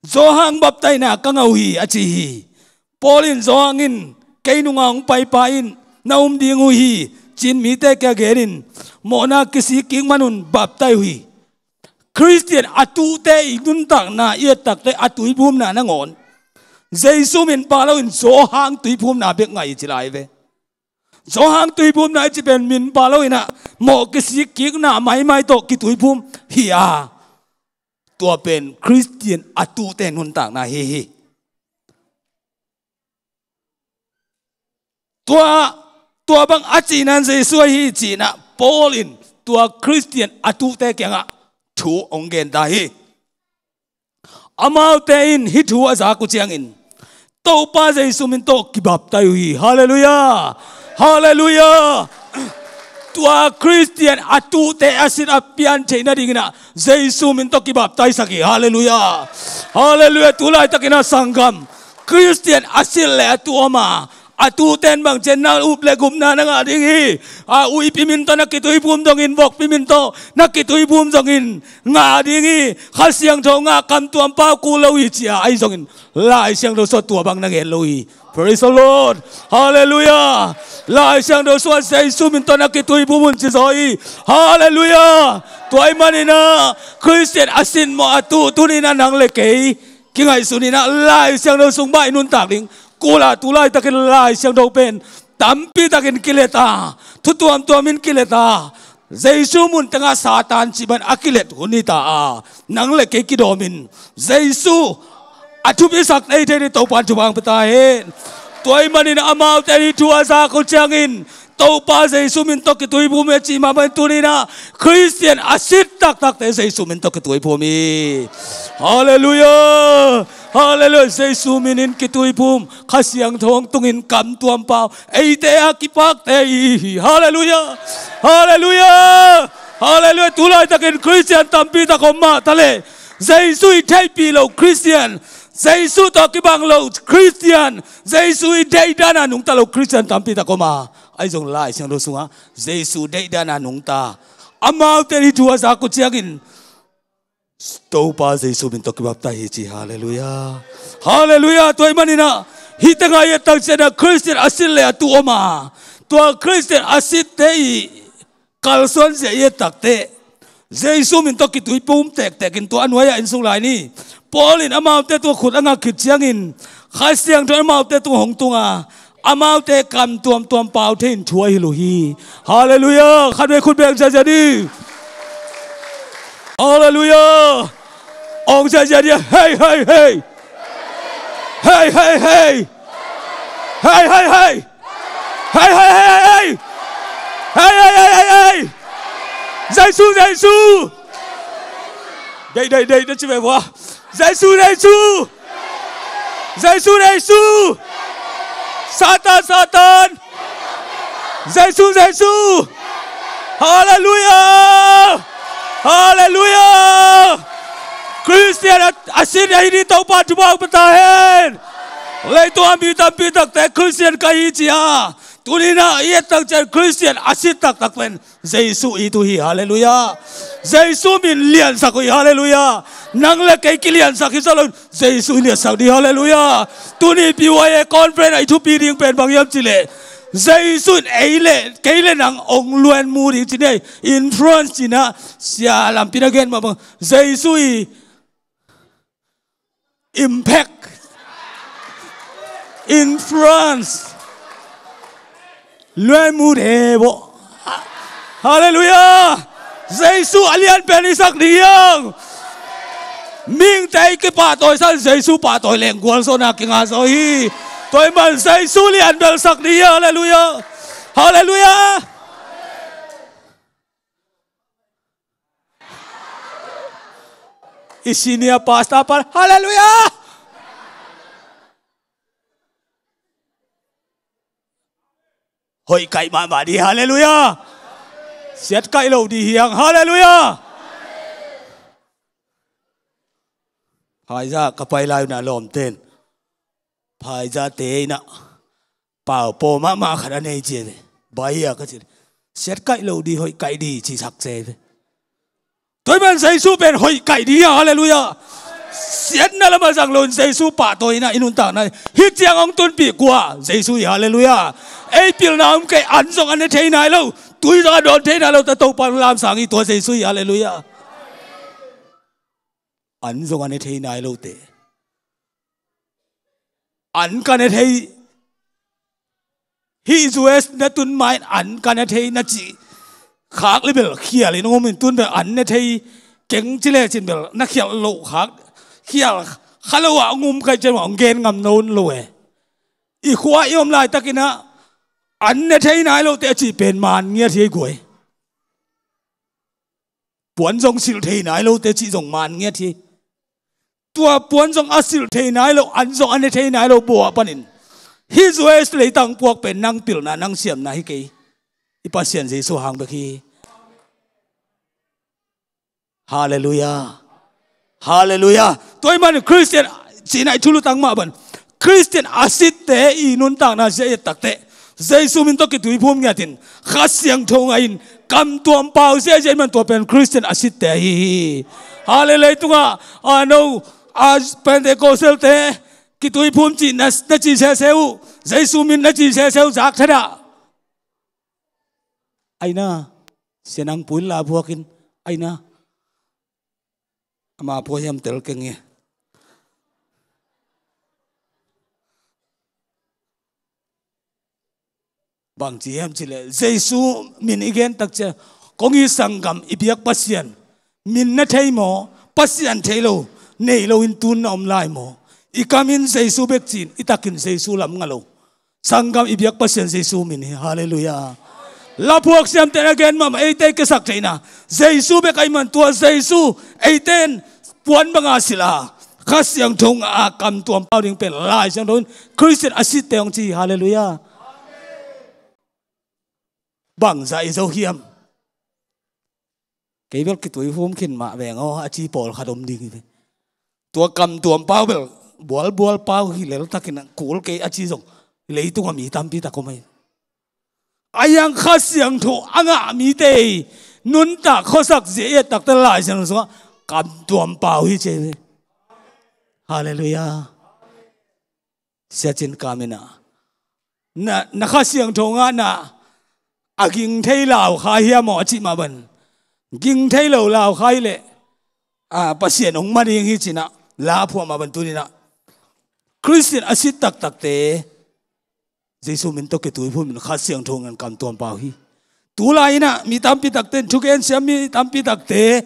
Johan baptaina ka ngah uh hi a ci hi. Paul in Johan in kei nungah hong paipa in na um ding uh hi cin mite kiang genin mawhna kisik kik manun baptai uh hi. Khristian a tuhte i nuntakna i et takteh a tuiphumna nangawn Jesu min pha loin Johan tuiphumna bek ngah hi ci lai ve. Johan tuiphumna i ci pen min pha loinah mawh kisik kikna maimai tawh kituiphum hi a, tua pen Khristian a tuhte nuntakna hi hi. Tua, tua bang a cihna in Jesu ahi cihna Paul in tua Khristian a tuhte kiangah thu hong genta hi. Amaute in hih thu a zak uh ciangin Topa Jesu min tawh kibaptai uh hi. Halleluia. Halleluia. Tua Khristian a tuhte a sit a pian theih nadinginah Jesu min tawh kibaptaisak hi. Halleluia. Halleluia. Tulaitakinah sanggam, Khristian a sit le a tuh om a, a tuhten bang cian na up le gupna na ngah ding hi. A, uipi min tawh na kituiphum zongin, vokpi min tawh na kituiphum zongin ngah ding hi. Kha Siangtho ngah kamtuam pau kul lo hi ci a, ahi zongin Lai Siangtho sungah tua bang na gen lo hi. Praise the Lord. Halleluia. Lai Siangtho sungah Jesu min tawh na kituiphum un ci zaw hi. Halleluia. Tua ih maninah Khristian a sit maw a tuh tuninah nang le kei kingaihsun inah Lai Siangtho sung bah i nuntak ding. Kul a, tulaitakin Lai Siangtho pen tampitakin kilet a, thu tuamtuamin kilet a, Jesu mun tengah Satan cih bang a kilet hun hi ta a, nang le kei kidawmin Jesu a thupisak thei thei ding Topa in thupha hong pia ta hen. Tua ih manin amaute in hih thu a zak uh ciangin Topa Jesu min tawh kituiphum hi a cih mah bangin tuninah Khristian a sit taktakte Jesu min tawh kituiphum hi. Halleluia. Halleluia. Jesu minin kituiphum, Kha Siangtho hong tungin kamtuam pau eite a kipakte i hi hi. Halleluia. Halleluia. Halleluia. Tulaitakin Khristian tampi tak om mah taleh Jesu i theihpih lo Khristian, Jesu tawh kibang lo Khristian, Jesu i deihdan a nungta lo Khristian tampi tak om a, ahi zong Lai Siangtho sungah Jesu deihdan a nungta amaute in hih thu a zak uh ciangin Topa Jesu min tawh kibaptai hi ci. Halleluia. Halleluia. Tua ih maninah hih tengah i et tak ciangin Khristian a sit le a tuh om a, tua Khristian a sitte i kalsuanzia i et takteh Jesu min tawh kituiphum tektekin tua a nuai-ah en suk lai ni. Paul in amaute tungah khut a ngak khit ciangin Kha Siangtho in amaute tungah hong tung a, amaute kam tuamtuam pau thei in thu a hilh uh hi. Halleluia. Khatvei khut beng ziazia ni. Halleluiah. Ong ziazia dia. Hei, hei, hei. Hei, hei, hei. Hei, hei, hei. Hei, hei, hei, hei. Hei, hei, hei, hei, hei. Jesu, Jesu. Dei, dei, dei, na ci ve vua. Jesu, Jesu. Jesu, Jesu. Satan, Satan. Jesu, Jesu. Halleluiah. Halleluiah. Khristian a, a sin a hi ni Topa thupha pia ta hen. Leitung a mi tampi takte Khristian ka hi ci a. Tuni-in ah i et tak ciang Khristian a sin taktak pen Jesu it uh hi, halleluiah. Jesu min liansak uh hi, halleluiah. Nang le kei kiliansak hi zo lo, Jesu i liansak ding hi, halleluiah. Tuni P Y A conference ah i thupi ding pen bang hiam cih leh Jesu in ei le kei le nang hong luan mu ding ci ni, influence ci-in ah sia lampi na gen mah bang Jesu i impact, influence, luan mu ding hi bo. Halleluiah. Jesu a lian pen i sak ding hi hang. Mihingte i kipahtawi sa in Jesu pahtawi leng gualzawhna kinga zaw hi. Tua ahih man Jesu lian bel sak ding hi. Halleluiah. Halleluiah. I senior pastor pan, halleluiah. Hoih kaih mahmah ding, halleluiah. Siat kaih lo ding hi hang, halleluiah. Phaizah ka pai lai-un ah lawmten Phaizahte in ah pau paw mahmah khat a nei ci ve. Bai a ka ci. Siat kaih lo ding, hoih kaih ding ci sak ci ve. Tua ahih man Jesu pen hoih kaih ding hi hang, halleluiah. Siatna lamah zang loin Jesu pahtawi in ah i nuntakna hi ciang hong tunpih kua? Jesu hi, halleluiah. Ei pilna om kei, an zong a ne thei nai lo, tui zong a dawn thei nai lo, ta Topa lamsang hi, tua Jesu hi, halleluiah. An zong a ne thei nai lote. An ka ne thei. Hih U S na tun ma-in an ka ne thei na cih khak le bel khial in hong om in, tun bel an ne thei keng ci lecin bel na khial loh khak, khial kha lo ah hong um kha lecin hong gen ngam nawn lo e. I khua i om laitakin ah an ne thei nai lote a cih pen man ngiat hi ei guai. Puan zong silh thei nai lote cih zong man ngiat hi. Tua puan zong a silh thei nai lo, an zong a ne thei nai lo bawl panin hih U S leitang puak pen nang pilna, nang siamna hi kei. I Pasian Jesu hang bek hi. Halleluiah. Halleluiah. Tua ahih man Khristian cihna i thulu tang mah bang, Khristian a sitte i nuntakna zia i et takteh Jesu min tawh kituiphum ngiatin Kha Siangtho ngah in kam tuam pau ziahziah i man, tua pen Khristian a sitte ahi hi. Halleluiah. Leitungah a no a Pentecostal-te kituiphum cih na, na ci sese uh, Jesu min na ci sese uh, zak thadah. Aina, sianang puin la phuakin, aina. Ama phuahiam tel keng e. Bang ci hiam cih leh Jesu min i gen tak ciang, kong i sanggam i biak Pasian min na thei maw? Pasian thei lo, nei lo in tun na om lai maw? I kam in Jesu bek ci-in, i takin Jesu lam ngah lo. Sanggam i biak Pasian Jesu min hi. Halleluiah. Laphuak siamte na gen mahmah, eite i kisak theihna Jesu bek ahih man, tua Jesu eite in puan banga silh a, Kha Siangtho ngah a kam tuam pau ding pen Lai Siangtho in Khristian a sitte hong ci hi. Halleluiah. Bangzah i zo hiam? Kei bel kituiphum khin mah veng aw, a ci pawlkhat om ding hi ve. Tua kam tuam pau bel bualbual pau hi lel takin kul kei a ci zong leitungah mi tampi tak om hi. A hiang Kha Siangtho a ngah mite i nuntak khuasak zia i et takteh Lai Siangtho sungah kam tuam pau hi ci hi ve. Halleluiah. Sia Cin Kam in ah, na, na Kha Siangtho ngahna a ging thei lau kha hiam aw a cih mah bang, ging thei lo lau kha hi leh, a, Pasian hong ma ding hi ci-in ah la phuah mah bang, tuni-in ah Khristian a sit taktakte Jesu min tawh kituiphum in Kha Siangtho ngah in kam tuam pau hi. Tulai-in ah mi tampi takte in, thugen siam mi tampi takte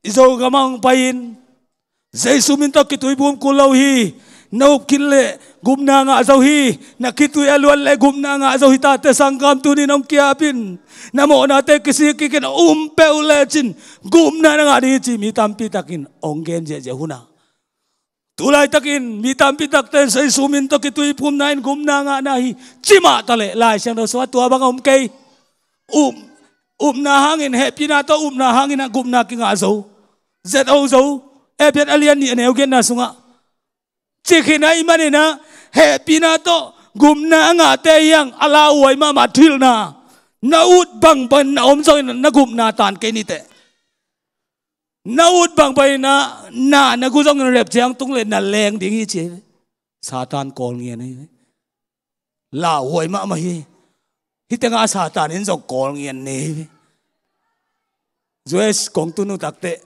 I Zogam ah hong pai-in Jesu min tawh kituiphum kul lo hi. Na up khit leh gupna ngah zo hi. Na khitui a luat leh gupna ngah zo hi. Tate sanggam, tuni-in hong ki-ap in. Na mawhnate kisik kik in, um peuh lecin gupna na ngah ding hi, ci mi tampi takin hong gen ziahziah hun a, tu laitakin mi tampi takte in Jesu min tawh kituiphumna in gupna ngahna hi, ci mah taleh Lai Siangtho sungah tua bang a om kei. Up, upna hangin, hehpihna tawh upna hangin ah gupna kingah zo, zet zo. Efesa a lian nih a neu giatna sungah ci khin ahih manin ah, hehpihna tawh gupna a ngahte hi hang, a lauhuai mahmah thuhilhna. Na ut bangbang na om zongin na gupna tan kei ni teh. Na ut bangbang in ah na, na gu zongin rep ciang tung leh na leng ding hi, ci. Satan kawlngian hi. Lauhuai mahmah hi. Hih tengah Satan in zong kawlngian nei hi. U S kong tun uh takteh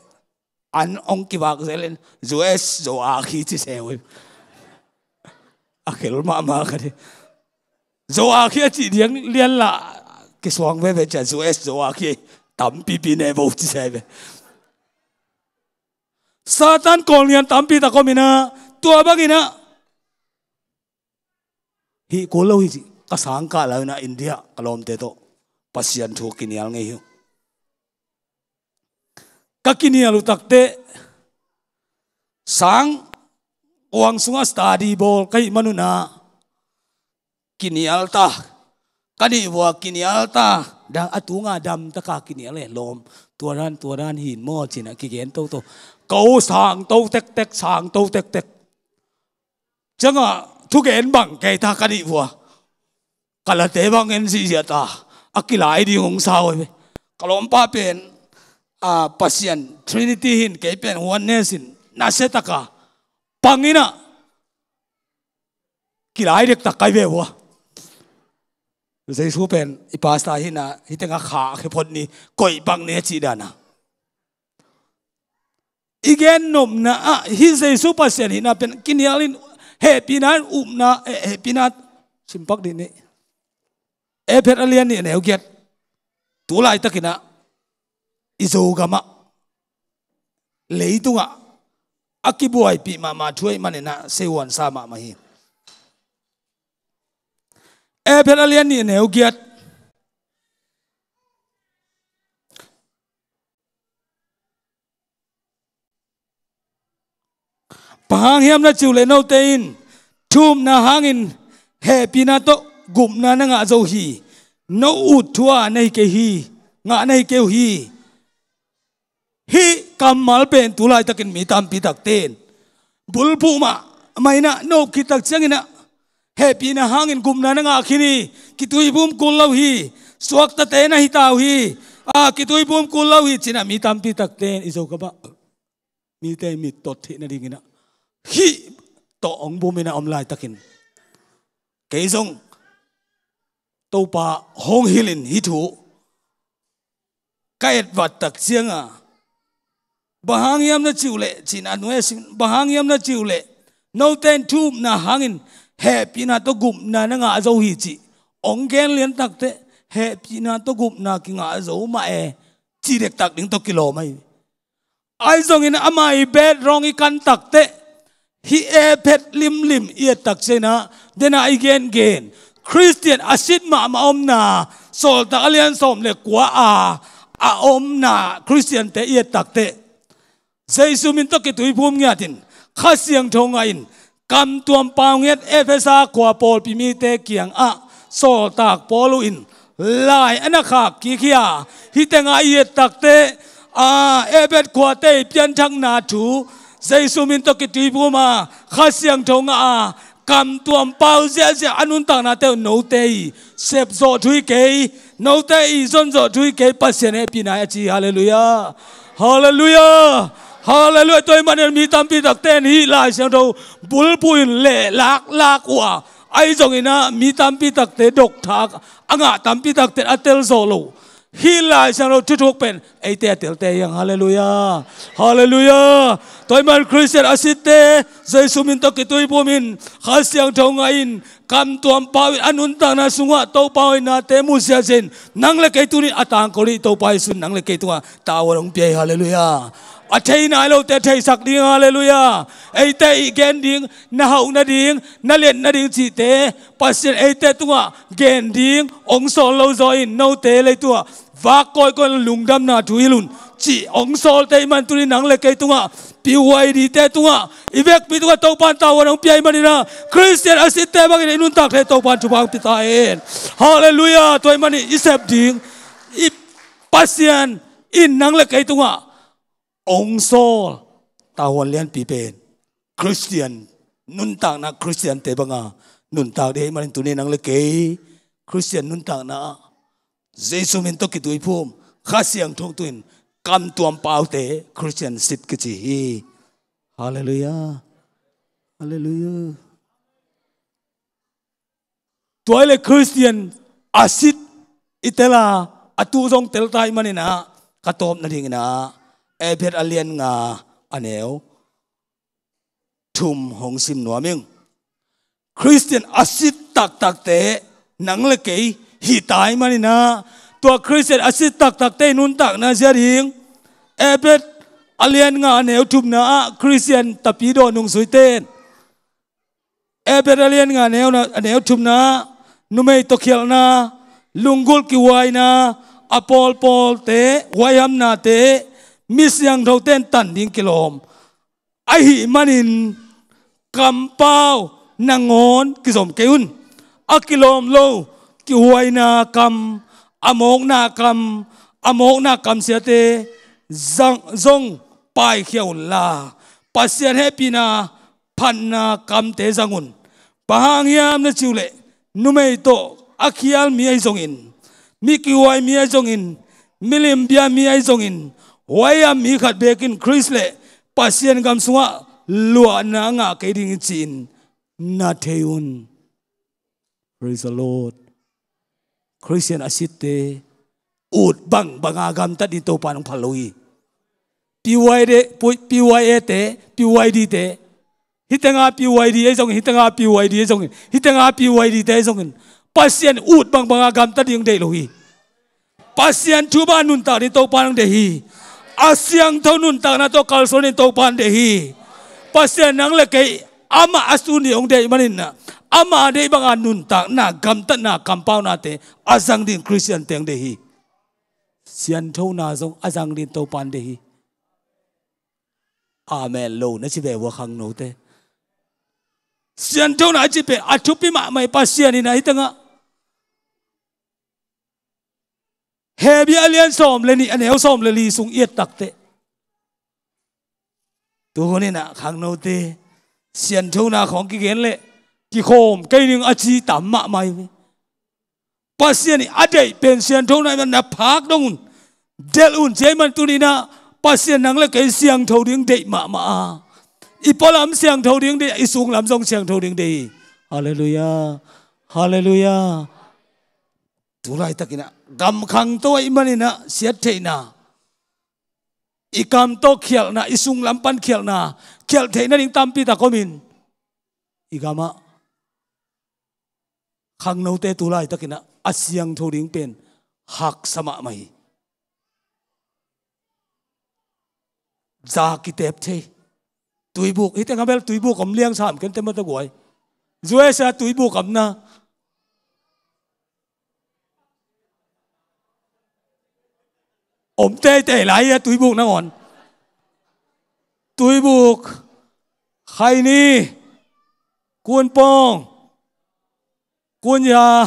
an hong kivak zel in, U S Zo a khi ci seu hi. A khel mahmah ka hi. Zo a khi a cih diang lian lah kisuang veve cia, U S Zo a khi tampipi ne vo ci seu ve. Satan kawlngian tampi tak om in ah, tua bangin ah hih kul lo hi, ci. Ka sang kah lai-in ah India ka lawmte tawh Pasian thu kinial ngei hi uh. Ka kinial uh takteh sang kuang sungah study bawl ka hih manun ah kinial ta. Ka nih vua kinial ta. Da, a tunga dam taka kinial e lawm. Tua dan, tua dan hi maw, ci-in ah kigen toto. Ko sangto tektek, sangto tektek. Ciangah thugen bang kei ta ka nih vua. Ka late bang en ziahziah ta. A kilai ding hong sa uh hi ve. Ka lawmpa pen, a, Pasian Trinity hi-in, kei pen Oneness hi-in, nasia taka pang in ah kilai dektak ka hi ve vua. Jesu pen i pastor hi-in ah, hih tengah kha a khe phot ni, koih bang ni, a cih dan a. I gen nopna ah hih Jesu Pasian hihna pen kinial in, hehpihna in upna, eh, hehpihna, simpak dih ni. Efesa a lian nih a neu giat. Tu laitakin ah i Zogam ah, leitungah a kibuaipih mahmah thu ahih manin ah seihuan sa mahmah hi. Efesa a lian nih a neu giat. Bang hang hiam na cih uh leh note in thu upna hangin hehpihna tawh gupna na ngah zo hi. No ut thu-a na hi kei hi, ngah na hi kei uh hi. Hih kammal pen tu laitakin mi tampi takte in bulphuh mahmah in ah, na up khit tak ciangin ah hehpihna hangin gupna na ngah khin hi, kituiphum kul lo hi, suaktate na hi ta uh hi, a, kituiphum kul lo hi, ci-in ah mi tampi takte in i Zogam ah mite mittot theih nadingin ah hih tawh hong bum in ah om laitakin, kei zong Topa hong hilh in hih thu ka etvat tak ciangah, bang hang hiam na cih uh leh, ci-in a nuai a sim, bang hang hiam na cih uh leh note in thu upna hangin hehpihna tawh gupna na ngah zo hi, ci. Hong gen lian takteh hehpihna tawh gupna kingah zo mah e, ci dektak ding tawh kilawm ahi. Ahi zongin ama i background i kan takteh, hih Efesa limlim i et tak ciangin ah, dena i gengen Khristian a sit mahmah omna, Sawltak a lian sawm le kua a, a omna Khristiante i et takteh, Jesu min tawh kituiphum ngiatin, Kha Siangtho ngahin, kamtuam pau ngiat Efesa khua pawlpi mite kiangah Sawltak Paul uh in lai a na khak kik hi a, hih tengah i et takteh, a, Efesa khuate i pianthakna thu, Jesu min tawh kituiphum a, Kha Siangtho ngah a, kamtuam pau ziahziah a nuntaknate uh note i sepzawh thu hi kei, note i zonzawh thu hi kei, Pasian hehpihna hi, a ci. Halleluiah. Halleluiah. Halleluiah. Tua ahih manin mi tampi takte in hih Lai Siangtho bulphuh in lehlak lak uh a, ahi zongin ah mi tampi takte dok thak a ngah tampi takte in a telzawh loh. Hih Lai Siangtho thuthuk pen eite a telte hi hang. Halleluiah. Halleluiah. Tua ahih manin Khristian a sitte Jesu min tawh kituiphum in, Kha Siangtho ngah in, kamtuam pau in, a nuntakna sungah Topa hoihnate mu ziahziah in, nang le kei tuni-in a tangko ding Topa Jesu in nang le kei tungah tavuan hong pia hi. Halleluiah. A thei nai lote theisak ding, halleluiah. Eite i gen ding, na hauh nading, na liat nading cihte Pasian eite tungah gen ding hong sawl lo zaw in, note leitungah vak kawikawi lungdamna thu hilh un, cih hong sawlte i man tuni nang le kei tungah, P Y D te tungah, i vekpi tungah Topan tavuan hong pia i manin ah, Khristian a sitte bangin i nuntak thei Topan thupha hong pia ta hen. Halleluiah. Tua i manin i sep ding i Pasian in nang le kei tungah hong sawl tavuan lianpi pen Khristian nuntakna, Khristiante banga nuntak ding ahih manin tuni nang le kei Khristian nuntakna ah Jesu min tawh kituiphum, Kha Siangtho tungah kamtuam paute Khristian sit kici hi. Halleluiah. Halleluiah. Tua hi leh Khristian a sit i tel a, a tu zong tel ta i manin ah, ka tawp nadingin ah, Efesa a lian nga a neu thum hong sim nuam ing. Khristian a sit taktakte nang le kei hi ta i manin ah, tua Khristian a sit taktakte i nuntakna zia ding Efesa a lian nga a neu thumna ah Khristian tapidaw nungzuite in Efesa a lian nga a neu, a neu thumna, numei tawh khialhna, lunggulh kihuaina, a pawlpawlte, huaihamnate, mi siangthote in tan ding kilawm ahih manin kampau nangawn kizom kei un. A kilawm lo kihuaina kam, a mawkna kam, a mawkna kamsiate zang, zong paikhia unla, Pasian hehpihna phatna kamte zang un. Bang hang hiam na cih uh leh, numei tawh a khial mi ahi zongin, mi kihuai mi ahi zongin, milim bia mi ahi zongin, huaiham mi khat beek in Khrist le Pasian gam sungah luahna ngah kei ding hi ci-in na thei un. Praise the Lord. Khristian a sitte ut bangbanga gamtat ding Topa in hong phal lo hi. P Y D, P Y A te, P Y D te, hih tenga P Y D ahi zongin, hih tenga P Y D ahi zongin, hih tenga P Y D te ahi zongin, Pasian ut bangbanga gamtat ding hong deih lo hi. Pasian thu banga nuntak ding Topa in hong deih hi. A siangtho nuntakna tawh kalsuan ding Topa in hong deih hi. Pasian nang le kei amah a sun ding hong deih manin ah, ama deih banga nuntakna, gamtatna, kampaunate a zang ding Khristiante hong deih hi. Sianthona zong a zang ding Topa in hong deih hi. Amen lo na ci ve ua khangnote. Sianthona a ci pen a thupi mahmah hi. Pasian in ah hih tengah Hebru a lian sawm le nih, a neu sawm le li sung i et takteh, tu hun in ah khangnote sianthona khawng kigen leh kikhawm kei ning a ci tam mahmah hi. Pasian in a deih pen sianthona ahih manin na phak dong un, delh un, ci ahih manin tuni in ah Pasian nang le kei siangtho ding deih mahmah a, i pualam siangtho ding deih, i sunglam zong siangtho ding deih hi. Halleluiah. Halleluiah. Tu laitakin ah gam khangto ahih manin ah siat theihna, i kam tawh khialhna, i sunglam pan khialhna, khialh theih nading tampi tak om in, i gamah khangnote tu laitakin ah a siangtho ding pen haksa mahmah hi. Za kitep thei. Tuibuk, hih tengah bel tuibuk om liang sam ken te mah ta guai. U S A tuibuk om na. Om teitei lai a tuibuk nangawn. Tuibuk, khaini, kunpawng, kunya,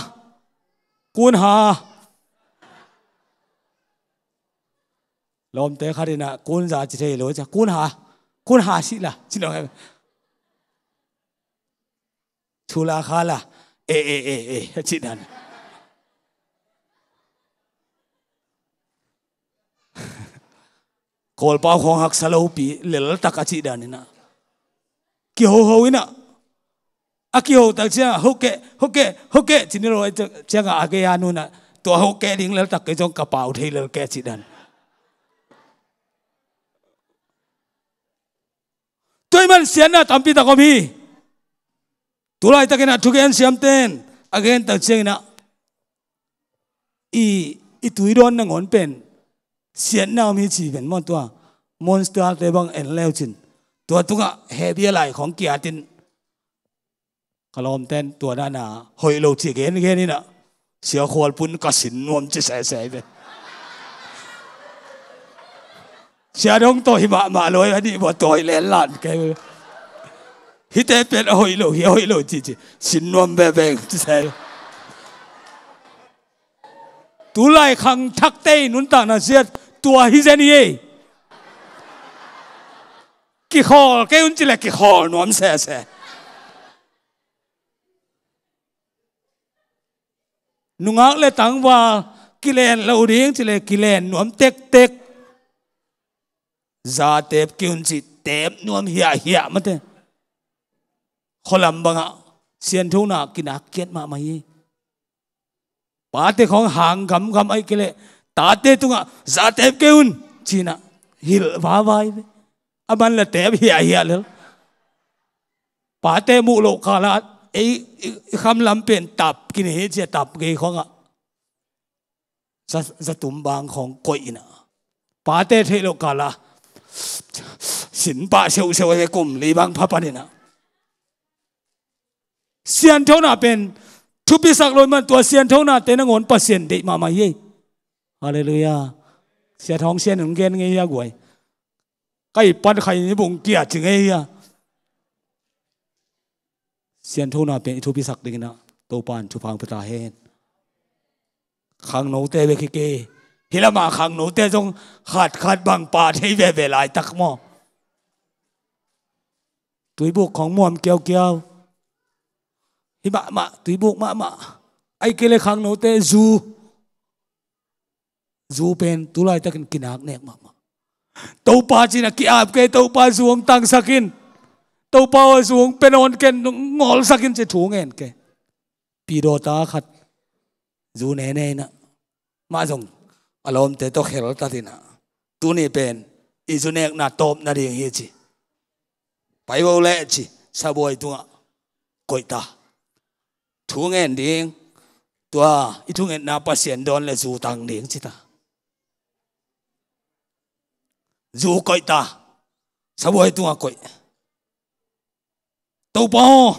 kunha. Lawmte khat in ah kunza ci thei lo, ci a, kunha, kunha sih la, ci lo. Thula kha la, e, e, e, e, a cih dan. Kawlpau khawng haksa lopi, leltak a cih dan in ah. Kihoho in ah. A kiho tak ciangah, hokeh, hokeh, hokeh, ci ni lo, ciangah a gei a nu in ah, tua hokeh ding leltak kei zong ka pau thei lel kei a cih dan. Tua ahih manin siatna tampi tak om hi. Tu laitakin ah thugen siamten a gen tak ciangin ah, i, i tuidawn nangawn pen siatna om hi ci pen maw, tua Monster te bang en leu cin, tua tungah hehpih a lai khawng kiatin, ka lawmten tua dana hoih lo ci gengen inah, Sia Khual Pun ka sin nuam ci sese ve. Sia dong tawh hi mahmah lo a nih bua tawi lenlan kei. Hite pen a hoih lo hi, a hoih lo ci ci, sin nuam veve ci se. Tulai khangthakte i nuntakna siat tua hi zen hi ei. Kikhawl kei un ci le kikhawl nuam sese. Nungak le tangval kilen lo ding ci le kilen nuam tektek. Za tep kei un ci, tep nuam hiahhiah mate. Khualam bangah sianthona kinak kiat mahmah hi. Pate khawng hang gamgam aih kei leh tate tungah za tep kei un cinah hilh vavai ve. A man la tep hiahhiah lel. Pate muh loh kalah ei i, i kham lam pen tap kini hi cia, tap gei khawngah za, zatum bang khawng koih inah, pate theih loh kala sin pah seuhseuh he kum li bang phapan inah. Sianthona pen thupisak lo man tua sianthonate nangawn Pasian deih mahmah hi ei. Halleluiah. Sia Thawng Sian in gen ngei hi a guai. Ka i pan khai ni bung kia ci ngei hi a. Sianthona pen i thupisak dinginah Topan thupha hong pia ta hen. Khangnote bek hi kei. Hi lama khangnote zong khatkhat bang pa thei veve laitak maw? Tuibuk khawng muam kiaukiau. Hi mahmah, tuibuk mahmah. Aih kei le khangnote zu. Zu pen tulaitakin kinak nek mahmah. Topa cinah ki-ap kei, Topa zu hong tangsakin. Topa aw zu hong pia nawn ken, ngawlsakin ci thu ngen kei. Pidawta khat zu nene inah, mah zong a lawmte tawh kheltatinah, tuni pen i zu nekna tawp nading hi ci. Pai vo leh ci, sabuai tungah koihta. Thu ngen ding, tua i thungetna Pasian dawn le zu tang ding cita. Zu koihta. Sabuai tungah koih. Topa aw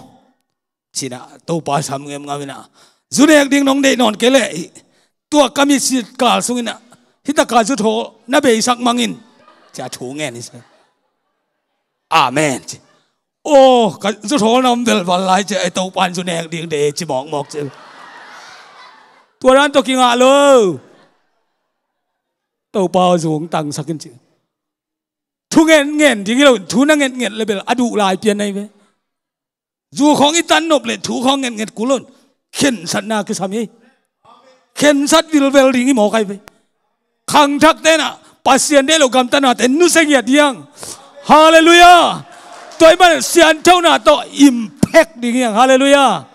cinah, Topa sam ngemngam inah, zu nek ding nong deih nawn kei leh tua ka mitsit kal sunginah hitaka zu thawl na beisak mangin cia thu ngen hi se. Amen ci. Aw, ka zu thawl na om velval lai ci, ei Topan zu nek ding de ci mawkmawk ci. Tua dan tawh kingah lo. Topa aw zu hong tangsakin ci. Thu ngen ngen ding hi lo, thu na ngetnget le bel a duh lai pian ahi ve. Zu khawng i tan nop le thu khawng ngetnget kul un. Khensatna kisam hi. Khensat vilvel ding hi mawk ahi ve. Khangthak tenah Pasian deih lo gamtatnate nusia ngiat hiang. Halleluiah. Tua i man sianthona tawh impact ding hiang. Halleluiah.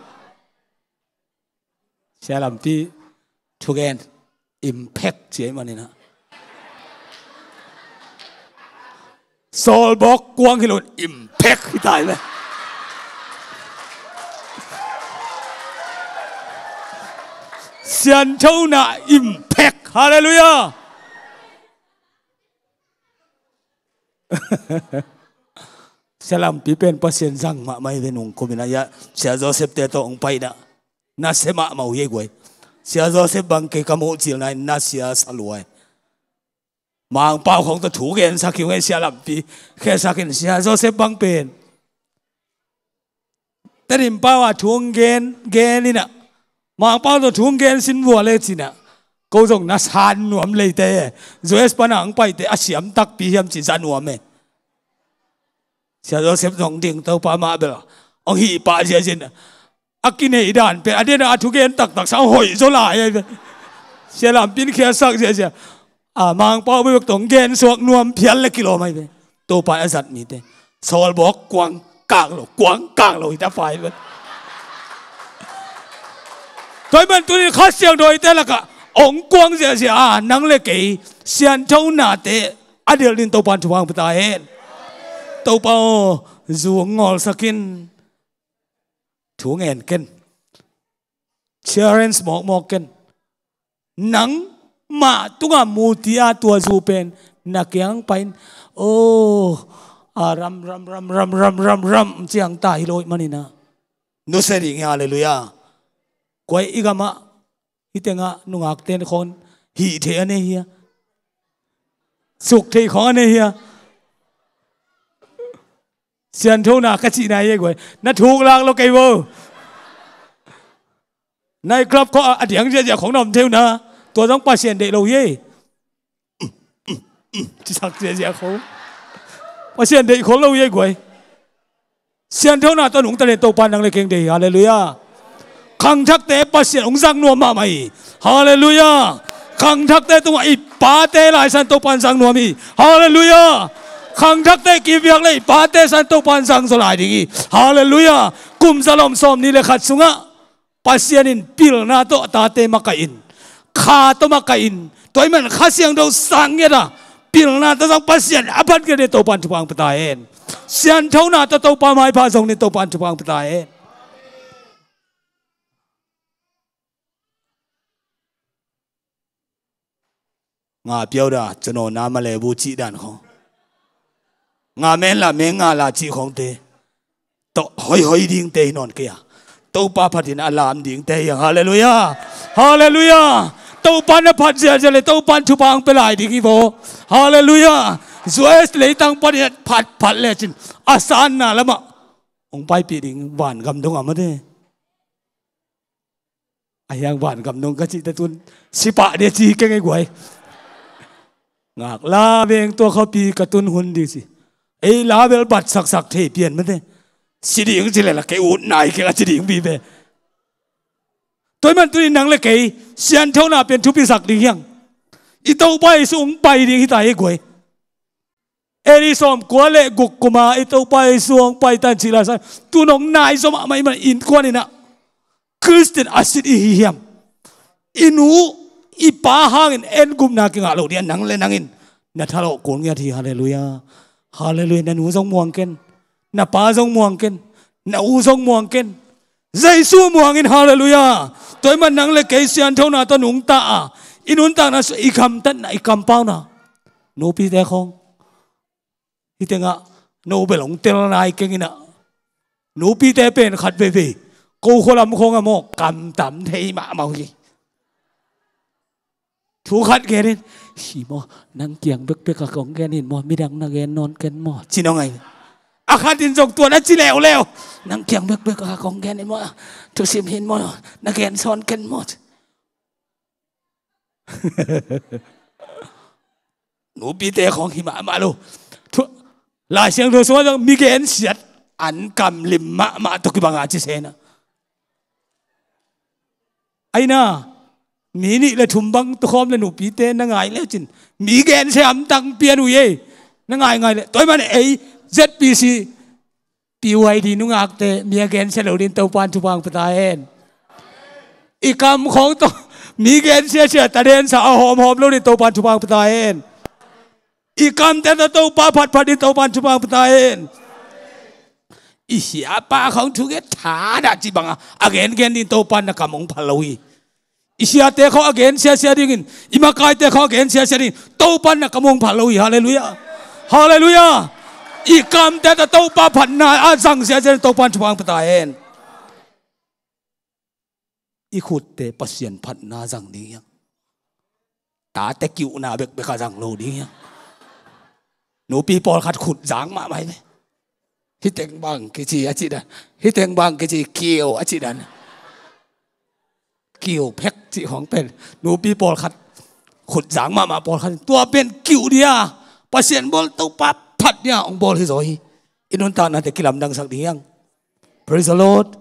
Sia Lampi thugen impact ci ahi maninah, sawlbawk kuang hi lo, impact hi tai ve. Sianthona impact. Halleluiah. Sia Lampi pen Pasian zang mahmah hi ve. Nung kuminah ia Sia Joseph te tawh hong paina nasia mahmah uh hi ei guai. Sia Joseph bang kei ka muh cilna in nasia sa luai. Mangpau khawng tawh thu gensak hi uh ngei. Sia Lampi khesak in Sia Joseph bang pen Tedim pau a thu hong gen, gen inah, Mangpau tawh thu hong gen sin vua le cinah, ko zong na san nuam leite e. U S pana hong paite a siam takpi hiam ci za nuam e. Sia Joseph zong ding Topa mah bel hong hih pah ziazin a kinei dan pen a dena a thugen taktak sa hong hoih zaw lai ahi ve. Sia Lampi in khiasak ziazia a Mangpau bek tawh hong gen suak nuam phial le kilawm ahi ve. Topa in a zat mite sawlbawk kuang kak lo, kuang kak lo hi ta pai ve. Tua hi man tunin Kha Siangtho ite lakah hong kuang ziahziah a, nang le kei sianthonate a delh ding Topa in thupha hong pia ta hen. Topa aw, zu hong ngawlsak in. Thu ngen ken. Challenge mawkmawk ken. Nang mah tungah mu ti a, tua zu pen na kiang pain, oh, a ram ram ram ram ram ram ram ciang ta hi lo ahih manin ah, nusia ding hi. Halleluiah. Kua i gamah, hih tengah nungakte khawng hih theih a nei hia? Suk theih khawng a nei hia? Sianthona ka cihna hi ei guai. Na thuk lak lo kei vo. Night club khawng a diang ziahziah khawng na om thei uh na. Tua zong Pasian deih lo hi ei. Cisak ziahziah khawng. Pasian deih khol lo hi ei guai. Sianthona tawh nungta in Topa nang le kei deih hi. Halleluiah. Khangthakte Pasian hong zang nuam mahmah hi. Halleluiah. Khangthakte tungah i pate lai san Topa in zang nuam hi. Halleluiah. Khangthakte kiviak le i pate san Topa in zang zaw lai ding hi. Halleluiah. Kum zalom sawmnih le khat sungah Pasian in pilna tawh a tate makaih in, kha tawh makaih in, tua ahih man Kha Siangtho sang ngiat a, pilna tawh zong Pasian a phat ngiat in Topa in thupha hong pia ta hen. Sianthona tawh Topa maipha zong in Topa in thupha hong pia ta hen. Nga piau da, cunawna malebu cih dan khaw. Nga men la, men nga la cih khawngte tawh hoihoi dingte hi nawn kei a, Topa phatin a lam dingte hi hang. Halleluiah. Halleluiah. Topa na phat ziahziah le Topa in thupha hong pia lai ding hi vaw. Halleluiah. U S leitang panin a phatphat lecin a sanna lamah hong paipih ding, vangam dong a mate. A hiang vangam dong ka cih te tun sipah dia ci keng ei guai. Ngak la veng tua khuapi ka tun hun ding ci. Ei la bel bat saksak thei pian mate. Si ding ci le la kei ut nai keng a ci ding vive. Tua ahih man tuni nang le kei sianthona pen thupisak ding hi hang. I Topa Jesu hong pai ding hi ta hi ei guai. A D sawmkua le guk kuma i Topa Jesu hong pai tan cih la san, tun hong nai zaw mahmah ahih man innkuan in ah Khristian a sit i hi hiam? I nu i pa hangin en gupna kingah lo ding a, nang le nang in na thalawh kul ngiat hi. Halleluiah. Halleluiah. Na nu zong muang ken, na pa zong muang ken, na u zong muang ken. Jesu muang in. Halleluiah. Tua ahih man nang le kei sianthona tawh nungta a, i nuntakna sung i gamtatna, i kampauna, nupite khawng, hih tengah no bel hong tel nai keng in ah, nupite pen khat veivei ko khua lam khawng a maw, kamtam thei mahmah uh hi. Thu khat gen in, hi maw, nang kiang bekbek a kong gen in maw, midang na gen nawn ken maw, ci nawn ngai. A khat in zong tua na ci leuleu, nang kiang bekbek a kong gen in maw, thusim hi in maw, na gen sawn ken maw. Nupite khawng hi mahmah lo. Thu-, Lai Siangtho sungah zong mi gensiat an kam lim mahmah tawh kibang a ci sena. Aina, mi nih le thum bang tukhawm le nupite na ngai lecin, mi gensia hamtang pian uh ei. Na ngaingai le, tua ahih man ei Z P C, P Y D nungakte mi a gensia lo ding Topa in thupha hong pia ta hen. I kam khawng tawh mi gensiasia, ta densa a hawmhawm lo ding Topa in thupha hong pia ta hen. I kamte tawh Topa phatphat ding Topa in thupha hong pia ta hen. I siapa khawng thu gen thadah cih banga a gengen ding Topa in na kam hong phal lo hi. I siate khawng a gensiasia dingin, i makaite khawng a gensiasia dingin Topa in na kam hong phal lo hi. Halleluiah. Halleluiah. I kamte tawh Topa phatna a zang siasia dingin Topa in thupha hong pia ta hen. I khutte Pasian phatna zang ding hi hang. Tate kiuhna bekbek a zang lo ding hi hang. Nupi pawlkhat khut zang mahmah hi ve. Hih teng bang kici a cih dan, hih teng bang kici kiu a cih dan. Kiu phek cih khawng pen nupi pawlkhat, khut zang mahmah pawlkhat, tua pen kiu dia, Pasian bawl, Topa phat dia hong bawl hi zaw hi. I nuntaknate kilamdangsak ding hi hang. Praise the Lord.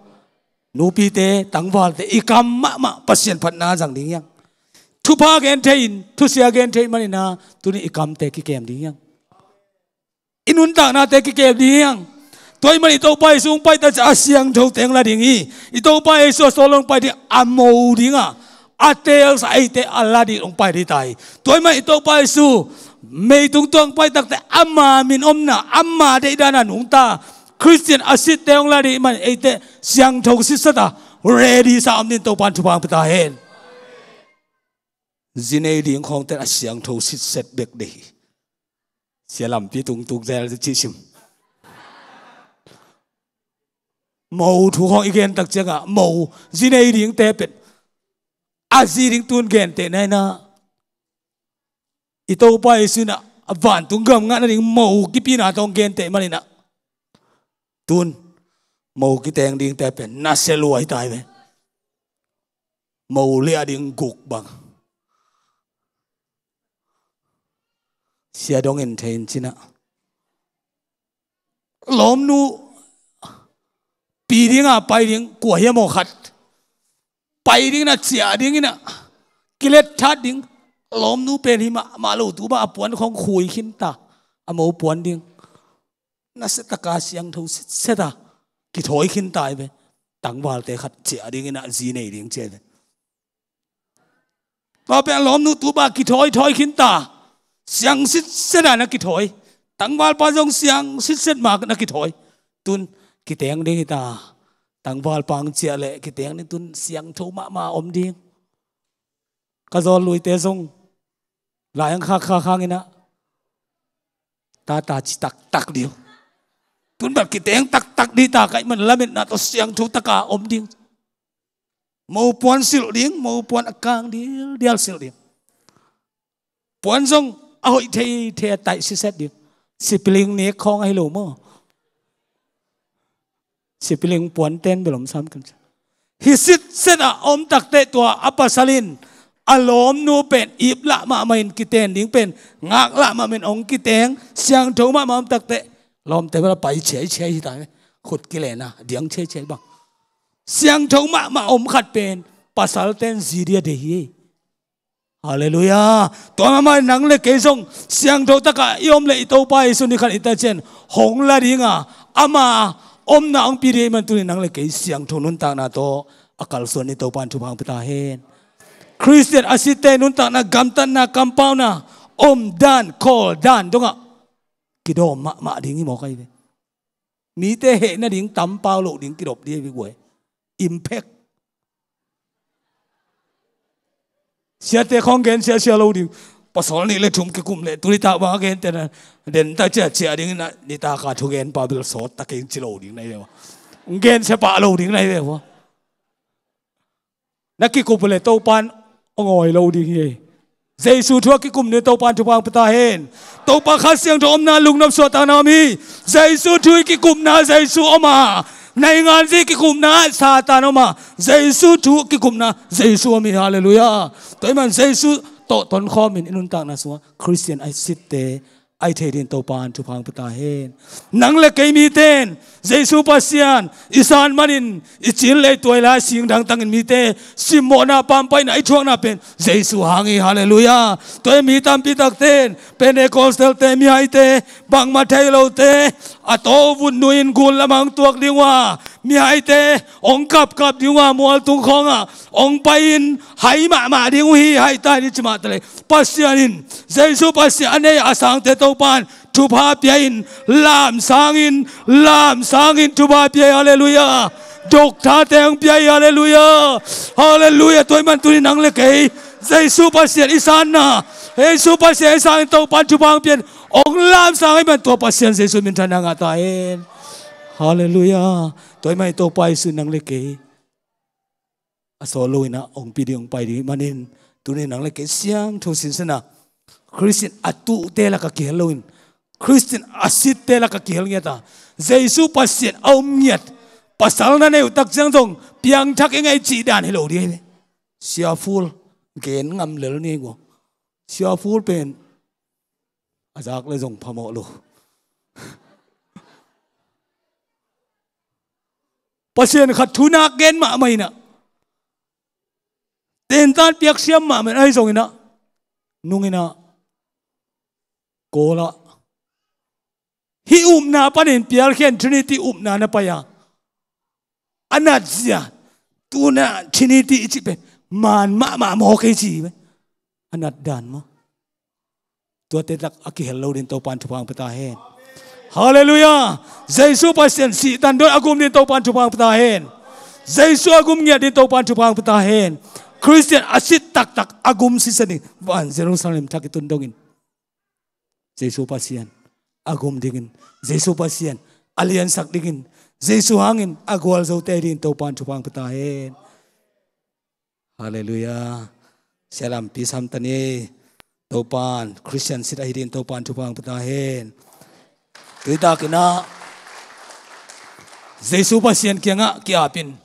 Nupite, tangvalte, i kam mahmah Pasian phatna zang ding hi hang. Thupha gen thei in, thusia gen thei manin ah, tuni i kamte kikem ding hi hang. I nuntaknate kikem ding hi hang. Tua ahih man i Topa Jesu hong pai ta ciang a siangthote hong la ding hi. I Topa Jesu a sawl hong pai ding, a mo ding a, a teelsa eite a la ding hong pai ding ta hi. Tua ahih man i Topa Jesu meitung tungah hong pai takte ama min omna, ama deihdan a nungta Khristian a sitte hong la ding ahih man eite siangtho sitsat a, ready sa om ding Topa in thupha hong pia ta hen. Zi nei ding khawngte a siangtho sitset bek dei hi. Sia lampi tungtuk zel ci sim. Mo thu khawng i gen tak ciangah mo zi nei dingte pen a zi ding tun gentehna inah i Topa Jesu inah a vantung gam ngah nading mo kipina tawh hong genteh maninah tun mo kiteng dingte pen nasia lua hi ta hi ve. Mo liah ding guk bang. Sia dongin thei in cinah lawmnu pi dinga pai ding kua hiam aw khat pai dingin a ciah dinginah kilet that ding. Lawmnu pen hi mahmah lo tu mah a puan khawng khui khinta a mo puan ding. Nasia taka siangtho sitseta kithawi khinta hi ve. Tangvalte khat ciah dinginah zi nei ding cia hi ve. Tua pen lawmnu tupa kithawi thawi khinta. Siang sitseta na kithawi. Tangvalpa zong siang sitset mak na kithawi. Tun kiteng ding hita. Tangvalpa ang ciah leh kiteng ding tun siangtho mahmah om ding. Ka zawl luite zong lai ang khakkhak hanginah tata ci taktak ding. Tun bel kiteng taktak ding ta kaih man lametna tawh siangtho taka om ding. Mopuan silh ding, mopuan a kang dialdial silh ding. Puan zong a hoih theithei a taih siset ding. Sipiling nek khawng ahi lo maw? Sipiling puan ten bel om sam kan. Hi sitset a om takte tua a pasal in a lawmnu pen ip lah mahmah in kiten ding pen ngak lah mahmah in ong kiteng siangtho mahmah om takte lawmte bel a pai chiaichiai hi ta. Khut kilena diang chiaichiai bang. Siangtho mahmah om khat pen pasal ten zi dia dei hi. Halleluiah. Tua mahmah nang le kei zong siangtho taka i om le i Topa Jesu ni khat i ta cian hong la dinga ama omna hong pi ding i man tuni nang le kei siangtho nuntakna tawh a kalsuan ni Topa in thupha hong pia ta hen. Khristian a sitte nuntakna gamtatna kampauna om dan khawl dan dongah kidawm mahmah ding hi mawk ahi ve. Mite heh nading tampau loh ding kidop dih a vikuai. Impact. Siate khawng gen siasia lo ding. Pasal nih le thum kikum le tuni tak bang a gen tena den ta ciacia ding na ni taka thugen pa bil sawt takin ci lo ding na hi ve ua. Gen sia pah lo ding na hi ve ua. Na kikup le Topan a ngawi lo ding hi. Jesu thu a kikum ni Topan thupha hong pia ta hen. Topa Kha Siangtho omna lungnop suahtakna om hi. Jesu thu i kikupna Jesu om a. Naingan zi kikupna Satan om a. Jesu thu kikupna Jesu om hi. Halleluiah. Tua i man Jesu tawh tonkhawmin i nuntakna sungah Khristian a sitte a hi thei dingin Topan thupha hong pia ta hen. Nang le kei miten Jesu Pasian i san manin i cin le i tuai lai sing dangtangin mite simmawhna pampaihna i thuakna pen Jesu hang hi. Halleluiah. Tua hi mi tampi takten Pentecostal-te mihaite bangmah thei lote a tawvut nuin gun lamang tuak ding uh a mihaite ong kapkap ding uh a mualtung khawngah ong pai-in hai mahmah ding uh hi. Hai ta hi ci mahta lei Pasian in Jesu Pasian a nei a sangte Topan thupha pia in lamsangin lamsangin thupha pia hi. Halleluiah. Dokta teng pia hi. Halleluiah. Halleluiah. Tua i man tuni nang le kei Jesu Pasian i sanna Jesu Pasian i sangin Topan thupha hong pia in ong lamsang i man tua Pasian Jesu minthanna ngah ta hen. Halleluiah. Tua i man i Topa Jesu nang le kei a sawt loinah hong pi ding hong pai ding manin tuni nang le kei siangtho sinsena Khristian a tuhte laka kihel loin Khristian a sitte laka kihel ngiata Jesu Pasian a um ngiat pasal na neu tak ciang zong piangthak i ngai cih dan hi lo ding hi. Siaful gen ngam lel ni gua. Siaful pen a zak le zong phamawh lo. Pasian khat thunak gen mahmah inah tentan piaksiam mahmah in ahi zonginah nunginah kawlah hih upna panin pialkhian Trinity upna na pai a a natzia tuna Trinity i cih pen maan mahmah maw kei ci hi ve. A nat dan maw? Tuate tak a kihel lo din Topan thupha hong pia ta hen. Halleluiah. Jesu Pasian sihtan dot a gum din Topan thupha hong pia ta hen. Jesu a gum ngiat din Topan thupha hong pia ta hen. Khristian a sit taktak a gum sitset ding, van Jerusalem thak i tun dongin Jesu Pasian a gum dingin, Jesu Pasian a liansak dingin, Jesu hangin a gualzote dingin Topan thupha pia ta hen. Halleluiah. Sia Lampi Samtani, Topan Khristian sit ahi dingin Topan thupha pia ta hen. Tuitakin ah Jesu Pasian kiangah ki-apin,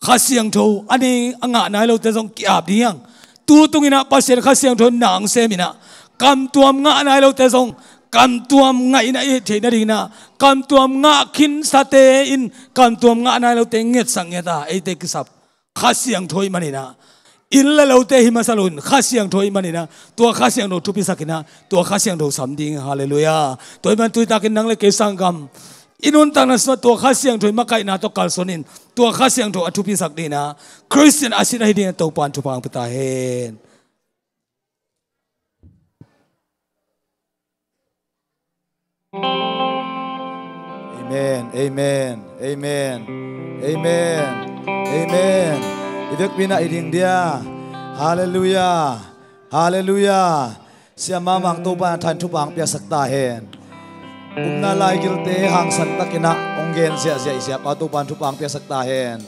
Kha Siangtho a nei a ngah nai lote zong ki-ap ding hi hang. Tu tungin ah Pasian Kha Siangtho nang sem in ah, kamtuam ngah nai lote zong kamtuam ngah in ah i theih nadingin ah, kamtuam ngah khinsate in kamtuam ngah nai lote ngetsak nget a, eite kisap Kha Siangtho ahih manin ah, inn le lote hi masa loin Kha Siangtho ahih manin ah, tua Kha Siangtho thupisak in ah, tua Kha Siangtho sam ding. Halleluiah. Tua ahih manin tuitakin nang le kei sanggam i nuntakna sungah tua Kha Siangtho i makaihna tawh kalsuan in, tua Kha Siangtho a thupisak dingin ah, Khristian a sit ahi dingin Topan thupha pia ta hen. Amen, amen, amen, amen, amen. I vekpi-in ah i ding dia. Halleluiah, halleluiah. Sia Mang Mang, Topa in thupha hong piaksak ta hen. Upna laigilte hangsan takin ah hong gen ziahziah i siapa Topa in thupha hong piaksak ta hen.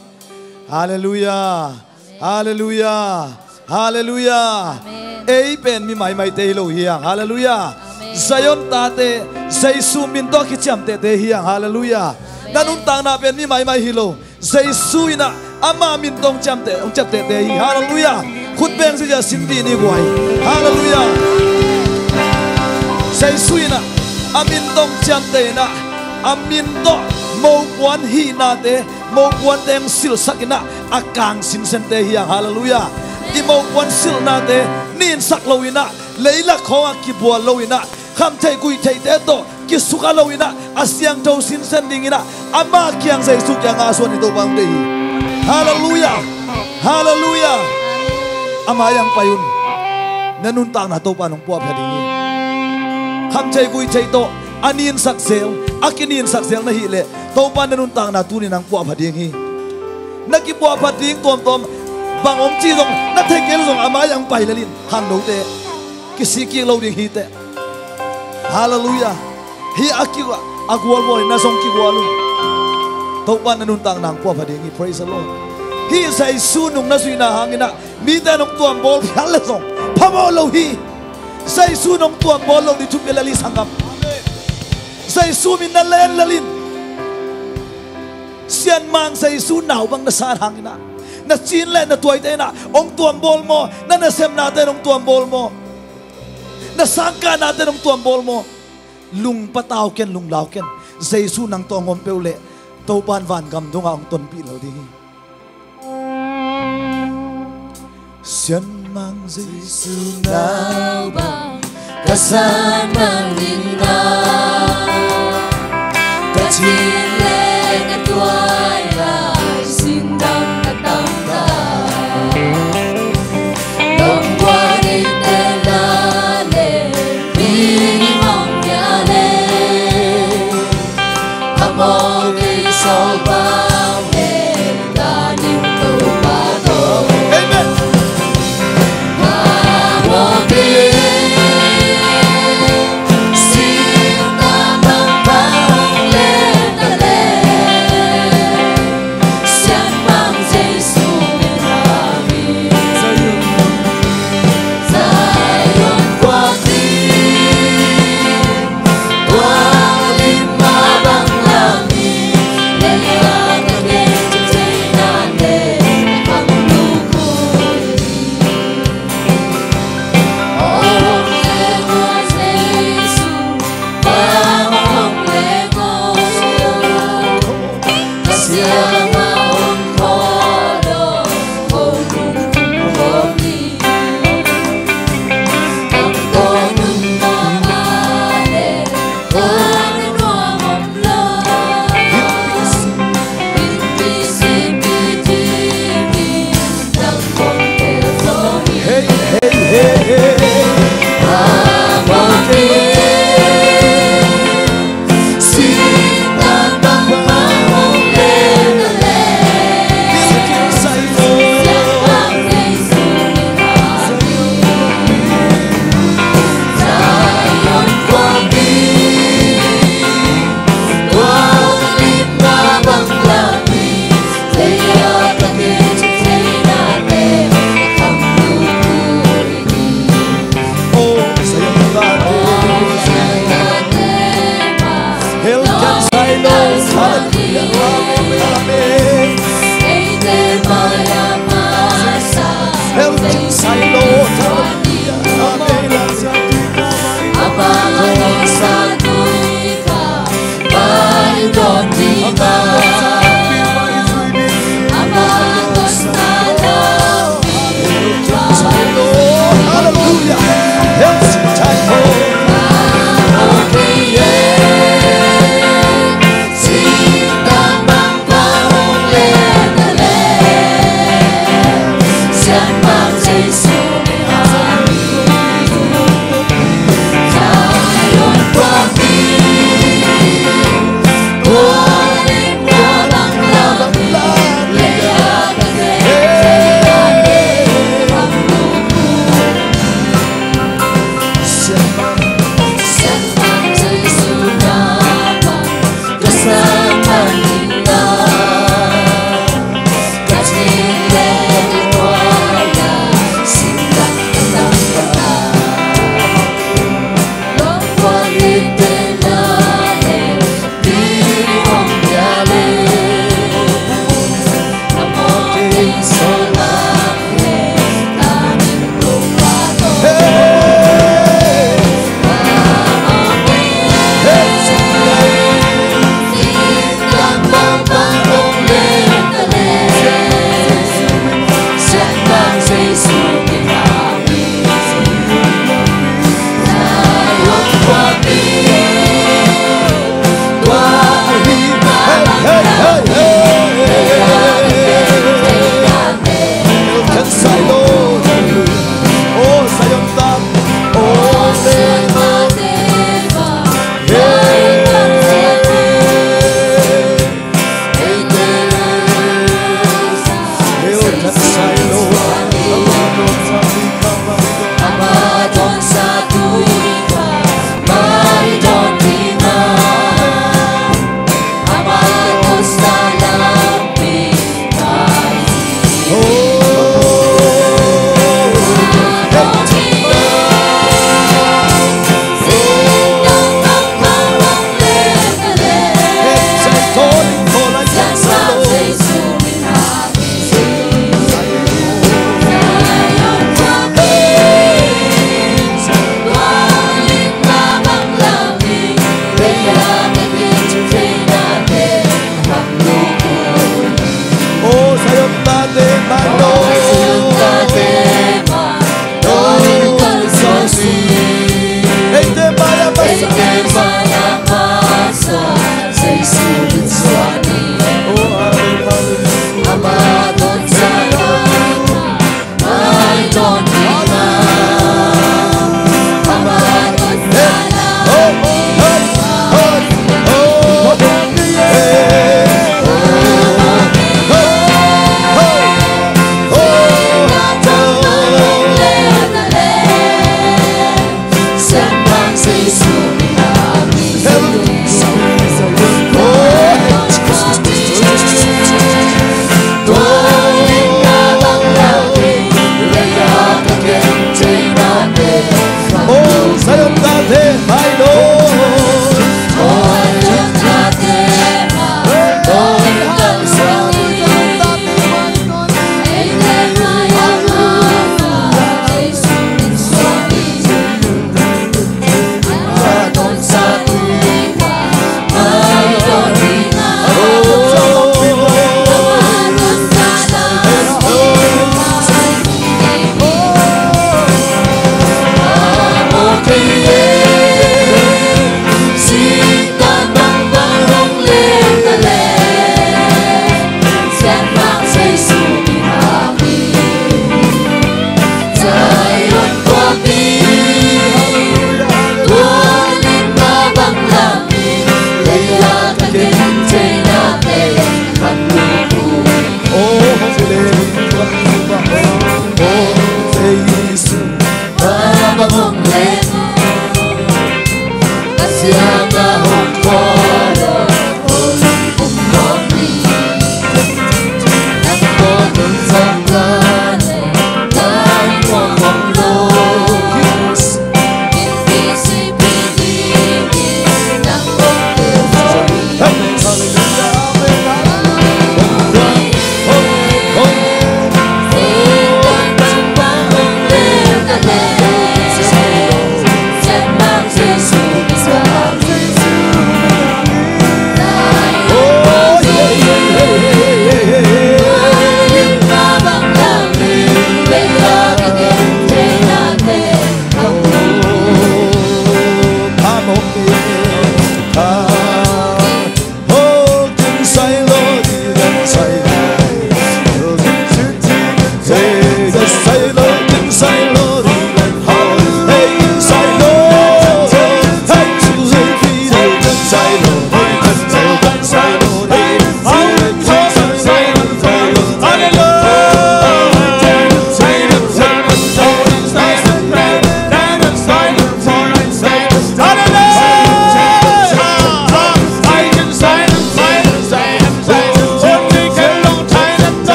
Halleluiah. Halleluiah. Halleluiah. Amen. Ei pen mi maimaite hi lo hi hang. Halleluiah. Amen. Zion tate, Jesu min tawh kiciamtehte hi hang. Halleluiah. Amen. Na nuntakna pen mi maimai hi lo. Jesu in ah ama min tawh hong ciamteh, hong ciamtehte hi. Halleluiah. Khut beng ziahziah sin dih ni guai. Halleluiah. Jesu in ah a min tawh hong ciamteh in ah, a min tawh mopuan hihnate, mopuante hong silhsak in ah, a kang sinsente hi hang. Halleluiah. I mopuan silhnate ninsak lo in ah, leilak khawngah kibual lo in ah, khamtheih guihtheihte tawh kisukha lo in ah, a siangtho sinsen dingin ah, ama kiang, Jesu kiang ngahsuan ni, Topa hong deih hi. Halleluiah. Halleluiah. A mai-ah hong pai un. Na nuntakna Topa in hong puahpha ding hi. Khamtheih guihtheih tawh a ninsak zel, a kininsak zel na hih leh, Topa in na nuntakna tuni-in hong puahpha ding hi. Na kipuahphat ding tuamtuam bang om cih zong na thei kei leh zong, a mai-ah hong pai lel in, khangnote kisik kik lo ding hi teh. Halleluiah. Hih a ki, a gualgual in na zong kigual un. Topa in na nuntakna hong puahpha ding hi. Praise the Lord. Hih Jesu nung na zuihna hangin ah mite in hong tuambawl phial leh zong phamawh lo hi. Jesu in hong tuambawl loh ding thupi lel hi, sanggam. Jesu min na len lel in. Sianmang Jesu nau bang na san hangin ah, na cin le na tuaite in ah hong tuambawl maw? Na nasepnate in hong tuambawl maw? Na sangkahnate in hong tuambawl maw? Lung patau ken, lunglau ken. Jesu nang tawh hong om peuh leh, Topa in vangam dongah hong tonpih lel ding hi. Sianmang Jesu nau bang ka san mang in ah, ka cin le ka tuai lai singdam ka tam ta. Dong kua nei te na le, mi mong ya le. Amen.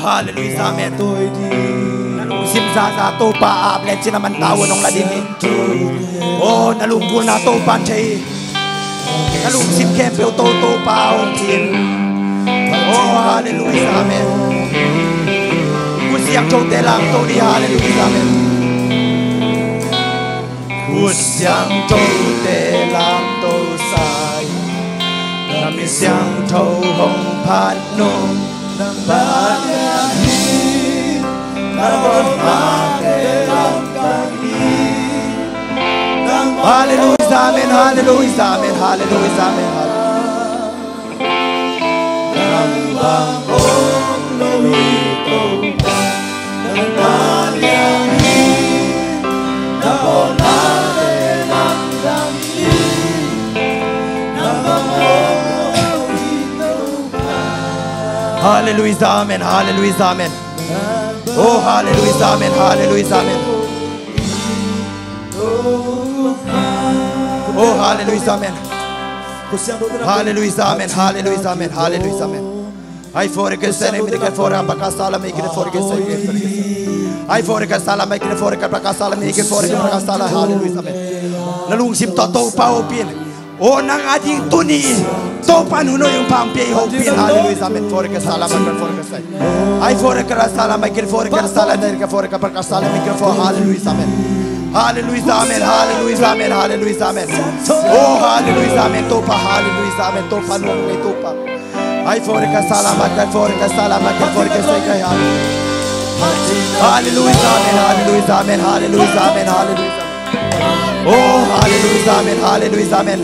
Halleluiah, amen. Na lungsim zaza Topa ap le cin a man tau nong la ding hi. Oh, na lunggulhna Topa thei hi. Na lungsim khempeuh To, Topa hong cin. Oh, halleluiah, amen. Khutsiangthote lamto ni, halleluiah, amen. Khutsiangthote lamto sa hi. Na mi siangtho hong phat nung. Halleluiah, amen, halleluiah, amen, halleluiah, amen, halleluiah. Halleluiah, amen, halleluiah, amen. Oh, halleluiah, amen, halleluiah, amen. Oh, halleluiah, amen. Halleluiah, amen, halleluiah, amen, halleluiah, amen. Ai fore ke sene mi ke fore bakasala mi ke fore ke sene. Ai fore ke sala mi ke fore ke bakasala mi ke fore ke bakasala. Halleluiah, amen. Na lungsim tawh Topa hopih in. Oh, nang a ding tuni Topa in hun hoih hong pia, hong pia, halleluiah, amen. Fore ke sala mi ke fore ke sene. Ai fore ke sala mi ke fore ke sala mi ke fore ke bakasala mi ke fore. Halleluiah, amen. Halleluiah, amen, halleluiah, amen, halleluiah, amen. Oh, halleluiah, amen. Topa, halleluiah, amen. Topa, nong ei Topa. Ai fore ke sala mi ke fore ke sala mi ke fore ke sene. Halleluiah, amen, halleluiah, amen, halleluiah, amen, halleluiah. Oh, halleluiah, amen, halleluiah, amen.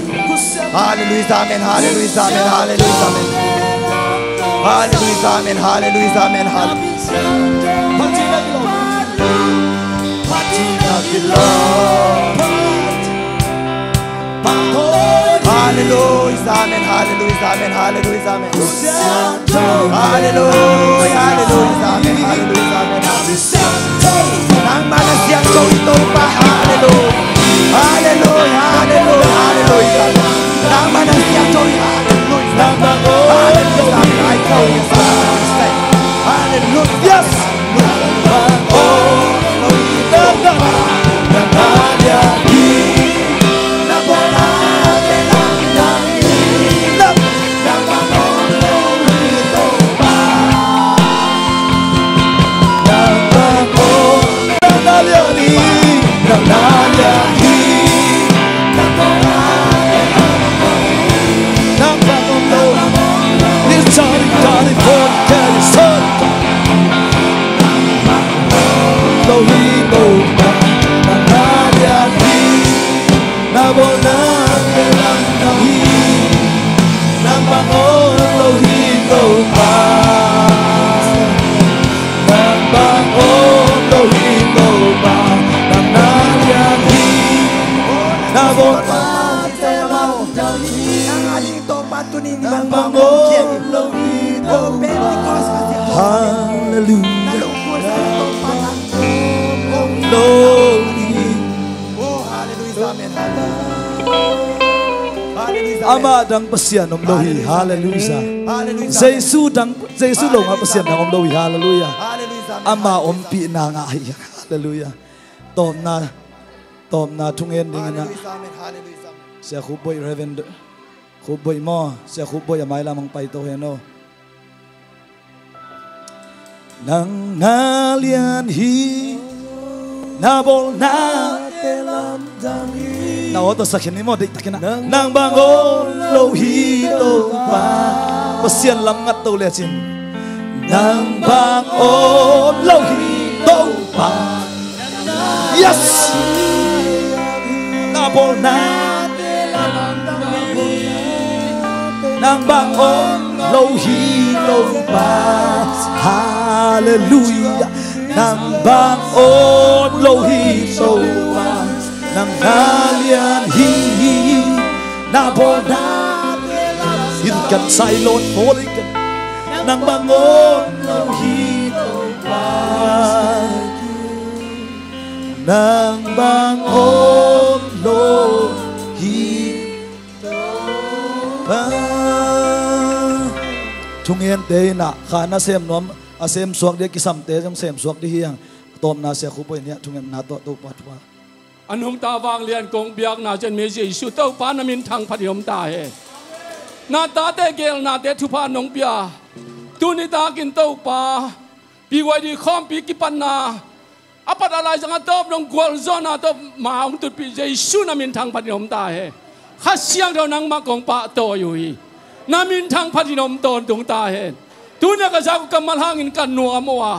Halleluiah, amen, halleluiah, amen, halleluiah, amen. Halleluiah, amen, halleluiah, amen, halleluiah. Halleluiah, amen, halleluiah, amen, halleluiah, amen. Halleluiah, halleluiah, amen, halleluiah, amen. Nangmah na siangtho hi Topa, halleluiah. Halleluiah, halleluiah, halleluiah. Nangmah na siangtho hi, halleluiah. Nangmah, oh, halleluiah, amen. Ai Topa, halleluiah. Yes. Na bawlna te lamdang hi. Nang bang om lo hi Topa. Nang bang om lo hi Topa. Nang na lian hi. Na bawlna te lamdang hi. Nang bang om lo hi Topa. Halleluiah. Lo hi. Oh, halleluiah, amen, halleluiah. Halleluiah, amen. Amah dang Pasian om lo hi. Halleluiah, amen. Halleluiah, amen. Jesu dang, Jesu lo ngah Pasian dang om lo hi. Halleluiah. Halleluiah, amen. Amah ompihna ngah hi. Halleluiah. Tawpna, tawpna thungen ding in ah. Halleluiah, amen, halleluiah, amen. Sia Khup Boih, Reverend Khup Boih maw? Sia Khup Boih a mailam hong paito hen aw. Nang na lian hi, na bawlna te lamdang hi. Na aw tawh sak khin ni maw, deihtakin ah. Nang bang om lo hi Topa. Pasian lam ngat to lecin. Nang bang om lo hi Topa. Yes. Na bawlna nang bang om lo hi Topa. Halleluiah. Nang bang om lo hi Topa. Nang na lian hi. Na bawlna in kan sai lon pawl in kan. Nang bang om lo hi Topa. Nang bang om lo hi Topa. Thungente in ah kha na sem nuam. A semsuak dih a kisamte zong semsuak dih hi hang. Tawpna sia khu poi niah thungetna tawh Topa thupha. A nungta vanglian kong biakna cian mi Jesu Topa na minthang phatin om ta he. Na tate gelnate thupha nong pia. Tuni takin Topa P Y D khawmpi kipatna a pat a laizang a tawp nong gualzawhna tawh ma hong tutpih Jesu na minthang phatin om ta he. Kha Siangtho nangmah kong pahtawi uh hi. Na minthang phatin om tawntung ta he. Tunia ka zak uh kammal hangin ka nuam uh a,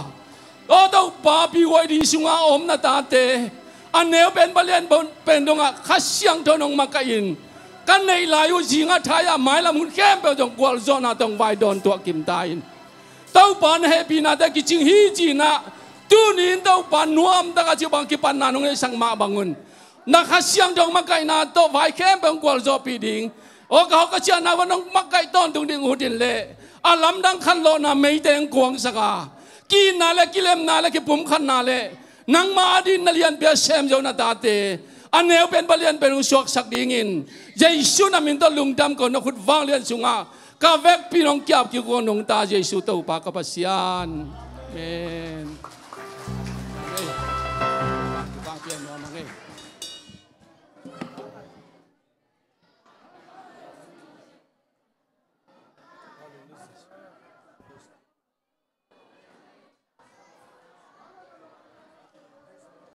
aw Topa, P Y D sungah a om na tate a neu pen balian pen dongah Kha Siangtho nong makaih in, ka neih lai uh zingah thai-ah mailam hun khempeuh zong gualzawhna tawh hong vai dawn tuah kim ta in. Topa na hehpihnate kicing hi cinah tuni in Topa nuamtaka cih bang kipatna nong neihsak mah bangun na Kha Siangtho makaihna tawh vai khempeuh hong gualzawhpih ding. Aw ka hawk ka ciahna van hong makaih tawntung ding uh hutin leh a lamdang khanlawhna meite hong kuangsaka, kiitna le kilemna le kipumkhatna le nangma a din na lianpi a sem zo na tate a neu pen balian pen hong suaksak dingin Jesu na min tawh lungdam ko, na khut vanglian sungah ka vekpi nong kiap kik uh nungta Jesu Topa ka Pasian. Amen.